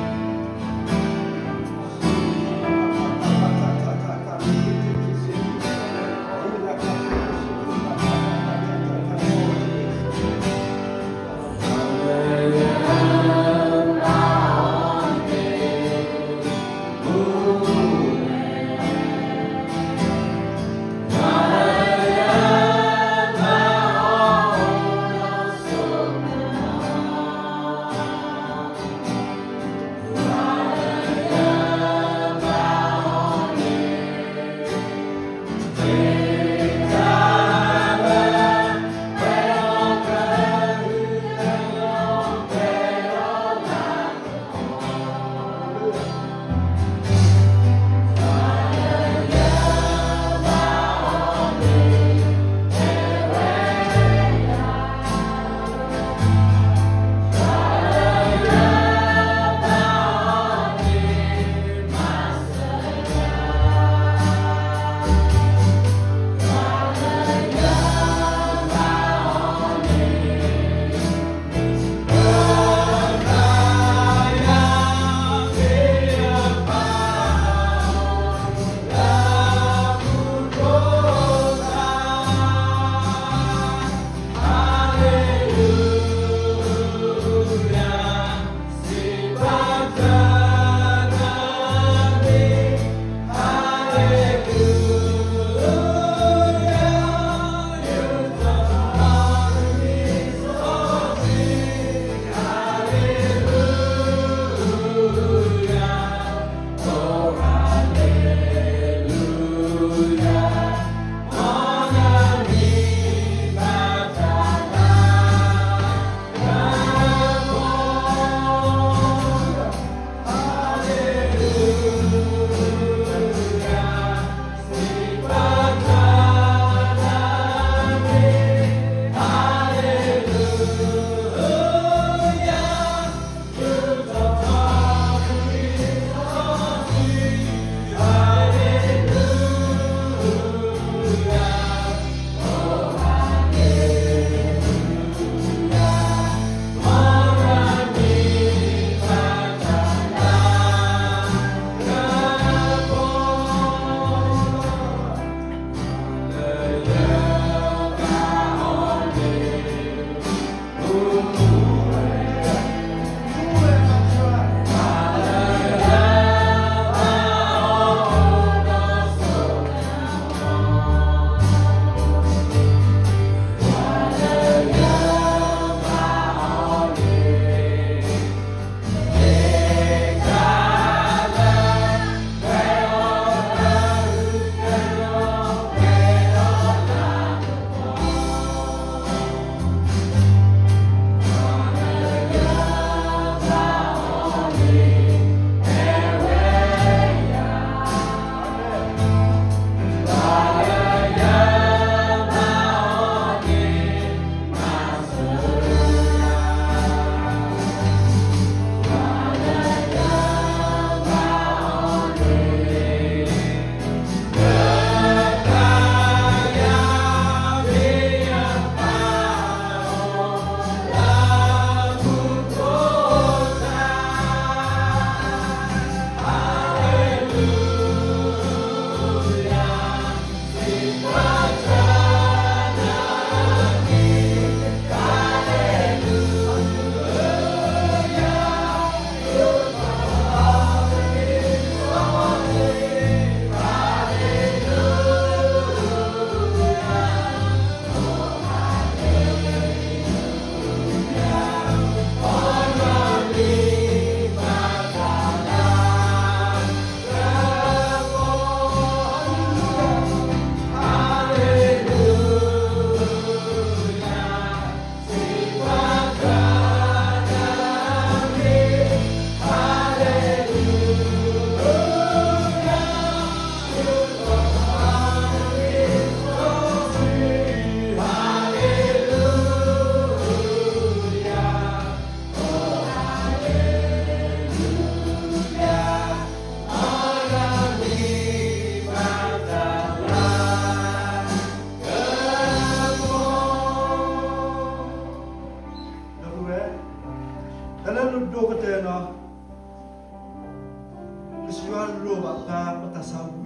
ယွၤလိၣ်ဘၣ်ပှၤ ပတၢ်သးဝံၣ်အသးဒီး အါဘျီနီၤ ပတၢ်သးဝံၣ်အသးတခါအံၤန့ၣ် ပဘၣ်ပီၢ်ယၢ်လီၤသးတက့ၢ် ပတၢ်သးဝံၣ်အသး လၢတဘျီန့ၣ် လၢပမ့ၢ်ပလၢၢ်ဘၣ်လၢ ယတအဲၣ်ဒိးကိးလၢကစၢ်ဘၣ်, ယတအဲၣ်ဒိးထုကဖၣ်ဘၣ်, ယတအဲၣ်ဒိးဖးလံာ်ဘၣ်န့ၣ်ဒီး ပီၢ်ယၢ်လီၤသးတက့ၢ်. ခီဖျိလၢကစၢ်ယွၤလိၣ်ဘၣ်တၢ်တခါလီၤလၢ ပတၢ်သးဝံၣ်အသးဒီးအဃိ, အဃိန့ၣ် ဖဲလၢတဘျီန့ၣ် မ့ၢ်တအိၣ်ဘၣ်န့ၣ်ဒီး တဲထီၣ်ကစၢ်ယွၤ ကိးထီၣ်ကစၢ်ယွၤန့ၣ် ယ့ၣ်ၡူး မၤစၢၤယၤ, ယွၤစီဆှံမၤစၢၤယၤ, လူလီၤတၢ်သးဝံၣ်အသးလၢယပူၤခဲ အအံၤကဲထီၣ်ဖဲတၢ်ခီၣ်ထံးတခါလၢနကလဲၤတၢ်ဒီးကစၢ်ယွၤ, အကဲတၢ်ခီၣ်ထံးတခါလၢတၢ်ကဆူၣ်ထီၣ်သးထီၣ်, တၢ်သးဝံၣ်အသးတခါအံၤန့ၣ် ပဝဲ ဟံးဃာ်ဝဲဒၣ် အအံၤလၢတၢ်ထံၣ်လၢကစၢ်ယွၤတဲလီၤတၢ်လၢတၢ်ဟဲလၢတၢ်လဲၤခီၣ်ထံးတၢ် တၢ်သးဝံၣ်အသးတခါလၢအိၣ်ဒီး တၢ်သးဝံၣ်အသးလၢယ့ၣ်ၡူးစံးဘၣ်န့ၣ် တလိၣ်ကိးတၢ်လၢဖဲန့ၣ် နဒူၣ်ဖိထၢဖိမ့ၢ်ဂ့ၤဒီး နတၢ်ဖံးတၢ်မၤလၢကစၢ်ယွၤဟ့ၣ်နၤမ့ၢ်ဂ့ၤ, နနီၢ်ခိတၢ်မၤမ့ၢ်ဂ့ၤ, ကစၢ်ယွၤကမၤစၢၤဝဲ နကထံၣ်ချုးမဲာ်, ခီဖျိလၢနတၢ်သးဝံၣ်အသးကစၢ်ယွၤဖိန့ၣ် နတၢ်ကူၣ်လၢကစၢ်ယွၤန့ၣ် နတၢ်ခဲလၢာ်ကထံၣ်ဘၣ်က့ၤ, မ့ၢ်ယတဲတထံၣ် လီၢ်ခံတထံၣ်ဒိၣ်ဝဲ, လီၤဆီဒၣ်တၢ်ဖံးတၢ်ညၣ်ခဲအံၤ, ခီဖျိလၢပမံၤန့ၣ် ပအိၣ်လၢပတၢ်ဖံးတၢ်ညၣ်ပူၤန့ၣ် ပအိၣ်လၢပရၢ်ကဲအပူၤန့ၣ် ပအိၣ်လၢဘီၣ်ဒံပူၤန့ၣ်လီၤ. ပဘၣ်ပာ်လၢပအိၣ်ဆိးကတီၢ် မ့မ့ၢ်လၢကစၢ်ယွၤအဲၣ်ဒိးတဲလီၤပှၤတၢ်ဟဲလၢအံၤလီၤ. ပတၢ်ဖံးတၢ်ညၣ်တခါအံၤ အစု ပကလၤဆူတဖှီၣ်, ပတၢ်ဆိကမိၣ်ဆူတဖှီၣ်ခံန့ၣ်, မ့မ့ၢ်တခီန့ၣ်ဒီး တၢ်ဖံးတၢ်ညၣ်တခါန့ၣ် အကဘၣ်ဖှီၣ်ပစိၤခံ, အကဘၣ်ဖှီၣ်ပတၢ်ဆိကမိၣ်ခံ, တၢ်ကၢၢ်တၢ်ကျူမ့ၢ်ဂ့ၤ, တၢ်ဖံးတၢ်မၤအါဘျီဒီး ပမၤတၢ်ကတဲတၢ် မ့ၢ်ပာ်ဃုာ်လၢတၢ်ဖံးတၢ်ညၣ်တခါန့ၣ် ကစၢ်ယွၤတဒိးန့ၢ်ဘၣ်တၢ်လၤကပီၤဘၣ်. အဃိန့ၣ်ဒီး ပကမၤယွၤအတၢ်ကကဲထီၣ်လိၣ်ထီၣ်, တၢ်သးဝံၣ်အသးကစၢ်ယွၤမ့ၢ်လံ တကဲလၢၤဘၣ်, ပကဘၣ်စံၣ်ညီၣ်ထီဘိက့ၤဒီး တၢ်ဖံးတၢ်ညၣ်တခါအံၤ တမ့ၢ်ယွၤအတၢ်အဲၣ်ဒိးဘၣ်. လီၤဆီဆှံကအဲၣ်ဒိးဆူၣ်ဝဲဒိၣ်မး ဘၣ်ဆၣ်အါဘျီပမ့ၢ်ဒိၣ်စိလၢတၢ်ဖံးတၢ်ညၣ်န့ၣ်ဒီး အကဲတၢ်တခါလၢကစၢ်ယွၤဆူၣ်ဝဲတသ့ဘၣ်. ဟါလ့လူယၤ. ဘၣ်ဆၣ်ကစၢ်ယွၤအတၢ်စူၢ်ကညီၤသးကညီၤဝဲ, အတၢ်ဟ့ၣ်ခွဲးအကယၤအိၣ်ဝဲ, တဲဝဲဒီး တၢ်လၢဘၣ်ကီတဘ့ၣ်ခံဃီန့ၣ် စဲးစီၤယံၤဝါ အဃိန့ၣ် ပဟဲအိၣ်ကစၢ်ယွၤစ့ၢ်ကီးဆၢကတီၢ်ဒဲး, တၢ်ဖံးတၢ်ညၣ်န့ၣ်ဒီး တမ့ၢ်တၢ်မူတမံၤဘၣ် လၢခရံာ်ကစၢ်ယ့ၣ်ၡူးမူထီၣ်ဟဲစိာ်ကမီၤန့ၣ်ဒီး ပမၤနၢၤစ့ၢ် တၢ်ခဲလၢာ်အိၣ်လၢပခီၣ်ဒံဖီလာ်လၢပဝဲ, လၢဖဲန့ၣ်တၢ်ဖံးတၢ်ညၣ်လၢပကစၢ် တၢ်ဖံးတၢ်ညၣ်သ့ၣ်တဖၣ်လၢအိၣ်လၢပခီၣ်ဒံဖီလာ်စ့ၢ်ကီး ပကဘၣ်ဆံဆၢလၢပကစၢ်နီၢ်ကီၢ်တဂၤလၢပမ့ၢ်တၢ်မုၢ်လၢ်လၢပူၤ, ဒီးပတၢ်ဆံးမံဆိကမိၣ်သ့ၣ်တဖၣ်န့ၣ်ဒီး ပလီၤပူၤလီၤဒ်သိးလၢပှၤကလုာ်တခါ, န့ၣ်လီၤန့ၣ် တၢ်ဖံးတၢ်ညၣ်သ့ၣ်တဖၣ်လၢပဖီၣ်အီၤဝဲအခံ, အအံၤဒီးထံၣ်ကစၢ်တၢ်ဆူၣ်အသး ဆူၣ်ထီၣ်သးထီၣ်ဝဲ, ဒီးလၢကတၢၢ်တထံၣ်, တချုးလၢပကခါထီၣ်ခီၣ်ထံးဒံးဘၣ်ဒီပုၢ်ဝဲၢ် လၢကစၢ်ယွၤတၢ်ဖံးတၢ်မၤလီၤန့ၣ်, ပကဘၣ်ယီၢ်ကၢ်နီၤ ပကဘၣ်ဆီၣ်လီၤသး ပကဘၣ်စံၣ်ညီၣ်ထီဘိစ့ၢ်ကီးနီၤ လၢယွၤအတၢ်, အတၢ်အဲၣ်ဒိးလၢပပူၤအံၤနီၤ ပကဘၣ်စံၣ်ညီၣ်ထီဘိလၢပလီၢ်ခိၣ်အံၤမ့ၢ်ဒၣ်ယွၤအတၢ်လၢာ်လံၤလၢပဝဲ, အခီပညီတၢ်ခဲလၢာ်လၢသုးမ့ၢ်ဒၣ်ယွၤအတၢ်လီၤ. အါဘျီန့ၣ် ပမၤတၢ်တသ့လၢၤဘၣ်, ပဟ့ၣ်တၢ်အိၣ်မူတကဲလၢၤဘၣ်, ပထုကဖၣ်တန့ၢ်လၢၤဘၣ်, ခီဖျိလၢ ခီဖျိလၢအါဘျီန့ၣ် ပဆိကမိၣ်သ့လၢပတၢ်ကကၢ်တၢ်နီၤ, ပကကၢ်တၢ်လဲၤ ပကကၢ်အတၢ်အီၣ်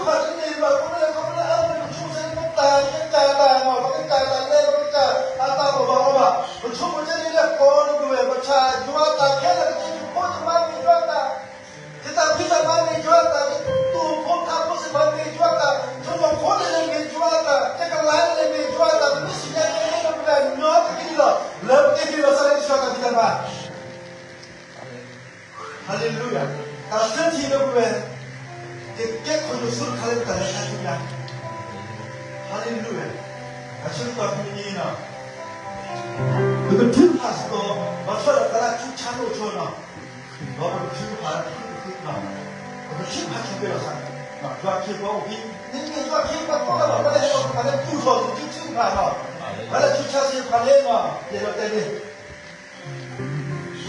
ဘၣ်အီဘၣ်, ပဆိကမိၣ်ကဲန့ၣ်လၢကိးဒိၣ်ဝဲ, ဘၣ်ဆၣ်ယွၤအတၢ်ခဲလၢာ် ကစၢ်ဖိတမၤမ့ၢ်ယွၤအတၢ်, ယတၢ်ဖံးတၢ်မၤမ့ၢ်ယွၤအတၢ်, ယတူၢ်ဖိထးဖိသ့ၣ်တဖၣ်မ့ၢ်ယွၤအတၢ်, ယနီၢ်ခိန့ၣ်မ့ၢ်ယွၤအတၢ်, ယကလၤန့ၣ်မ့ၢ်ယွၤအတၢ်, ပမ့ၢ်စံၣ်ညီၣ်ကဲန့ၣ်လၢပတၢ်ညီတက့ၢ်လီၤ, လၢပကဟ့ၣ်လီၤသးလၢကစၢ်တၢ်ဖံးတၢ်မၤ ဟါလ့လူယၤ, တၢ်သၢထံၣ်လၢပဝဲ, ကကဲခီၣ်ယိၣ်ဆိတခါလၢပတၢ်လဲၤခါဆူညါ, ဟါလ့လူယၤ, အဆၢကတီၢ်ဖဲန့ၣ်နီၤ, ပကထုကဖၣ်စ့ၢ်ကီး, ဘၣ်ဆၣ်ဒီးတၢ်လၢအဆူၣ်ဆါလိာ်ဆိနီၤ, ဒီးပကထုကဖၣ်, ပကထုကဖၣ်ဆိၣ်ဂ့ၤလီၤသး, ယွၤခ့ပှၤအိၣ်ဖဲ, မ့မ့ၢ်ယွၤခ့ပှၤကိးဂၤဘၣ်, ပှၤလၢဟဲလီၤသးလၢပူၤထီၣ် ပကထုကဖၣ်နီၤ, ပှၤလၢဆူၣ်ဆါသ့ၣ်တဖၣ်န့ၣ်နီၤ, ယအဲၣ်ဒိးတဲန့ၣ်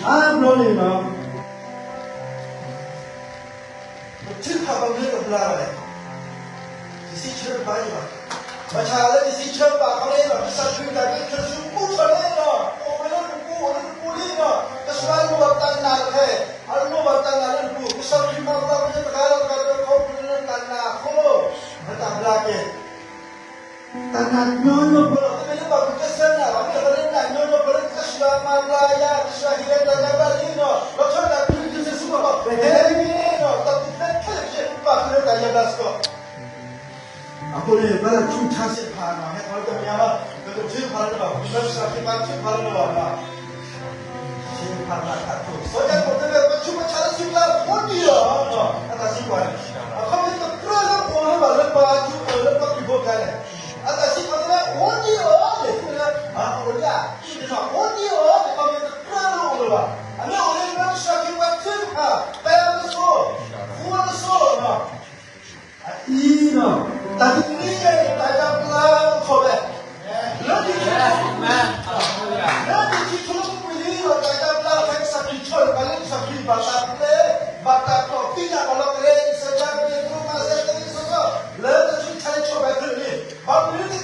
အါဘျီန့ၣ်ဒီး ပထုကဖၣ်ပမ့ၢ်တဘျါဘၣ်န့ၣ်, ယစံးဆၢတဘၣ်အံၤဘၣ်, ဘၣ်ဆၣ်လၢယစံးဆၢဘၣ်ခီန့ၣ်ဒီး ကစၢ်ခရံာ်တၢ်ဂ့ၢ်ဆၢဆူမူထီၣ်န့ၣ်ဒီး အိၣ်ဝဲလၢနပူၤ အိၣ်လၢနပူၤလံဒီး ကစၢ်ယွၤလိၣ်ဘၣ်တၢ်နာ်တဖၣ်, အလိၣ်ဘၣ်တၢ်နာ်လၢနပူၤ, ကစၢ်ခရံာ်မၤပှၤကညီတဂၤဒီးတဂၤဒီးခီဖျိလၢတၢ်နာ်အဃိ, မ့ၢ်တၢ်ဘျါက့ၤ တၢ်နာ်ညီညီဖိလီၤ. တမ့ၢ်လၢဘၣ်ကူၣ်ကဲဆၢနၤဘၣ်, မ့ၢ်လၢနာ်ညီညီဖိလၢကစၢ်ယွၤမၤဘျါယၤ, ကစၢ်ယွၤဟ့ၣ်ယၤတၢ်ယါဘျါလံနီၤ, လီၤဆီဒၣ်တၢ်ဖုၣ်ဖုၣ်ဆူၣ်ဆူၣ်ဘၣ်ဘၣ်, ဟဲန့ၣ်နီၤ, တၢ်ဖုၣ်ဖုၣ်ခဲလၢာ်ခဲဆ့ ပာ်ဃုာ်လၢတၢ်ယါဘျါစ့ၢ်ကီး. အဃိန့ၣ် ပှၤလၢထူၣ်ထါစ့ၢ်တဖၣ်နီၤ, ဟဲခီလၢတမံၤညါလီၤ, ပကထံၣ်တဖၣ်လၢနဘၣ်, ပကထံၣ်တဖၣ်လၢနဘၣ်နီၤ. ထံၣ်တဖၣ်လၢတၢ်ထူၣ်, စီၤယၤကိာ်တဲဝဲ ပဆူးပဆါလၢထံကျါအိၣ်ဒံးလီၤ, အတၢ်သံကွၢ်န့ၣ်, အခီပညီတကြၢးလၢအိၣ်လၢၤဘၣ်လၢပှၤထူၣ်အၢၣ်လၢပှၤခရံာ်ဖိကျါန့ၣ်, အတၢ်သံကွၢ်တဲဝဲအိၣ်ဒံးလီၤန့ၣ်, အိၣ်ဒံးဧါ, အိၣ်ဒံးဧါ, အခီပညီတကြၢးလၢအိၣ်လၢၤဘၣ်, အမ့ၢ်အိၣ်လၢကစၢ်ခရံာ်ပှၤထူၣ်တဖၣ်, ပယါလၢစိ, ဃူလၢစိနီၤ. အအံၤနီၤ, တၢ်တနံၤအံၤ တၢ်ယါဘျါအိၣ်ထီၣ်ဝဲ, လၢဒ်, လၢဒ်ထံဖိကီၢ်ဖိလံဒီး တၢ်ယါဘျါဖဲကစၢ်ခရံာ်ဆီၣ်လီၤပှၤလၢကစၢ်ခရံာ်ဘၣ်တၢ်ပျဲ, ဘၣ်တၢ်တီၢ်သံနၢ်ပှၤလီၤကလဲ, အံၣ်စၢ်ယါဘ့ၣ် ရိမၤစဲး ကလံၤစိးစိ, လၢတၢ်ဆူးတၢ်ဆါန့ၣ်ဆီၣ်ဘၣ်ခဲလၢာ်န့ၣ်, ဘၣ်မနုၤ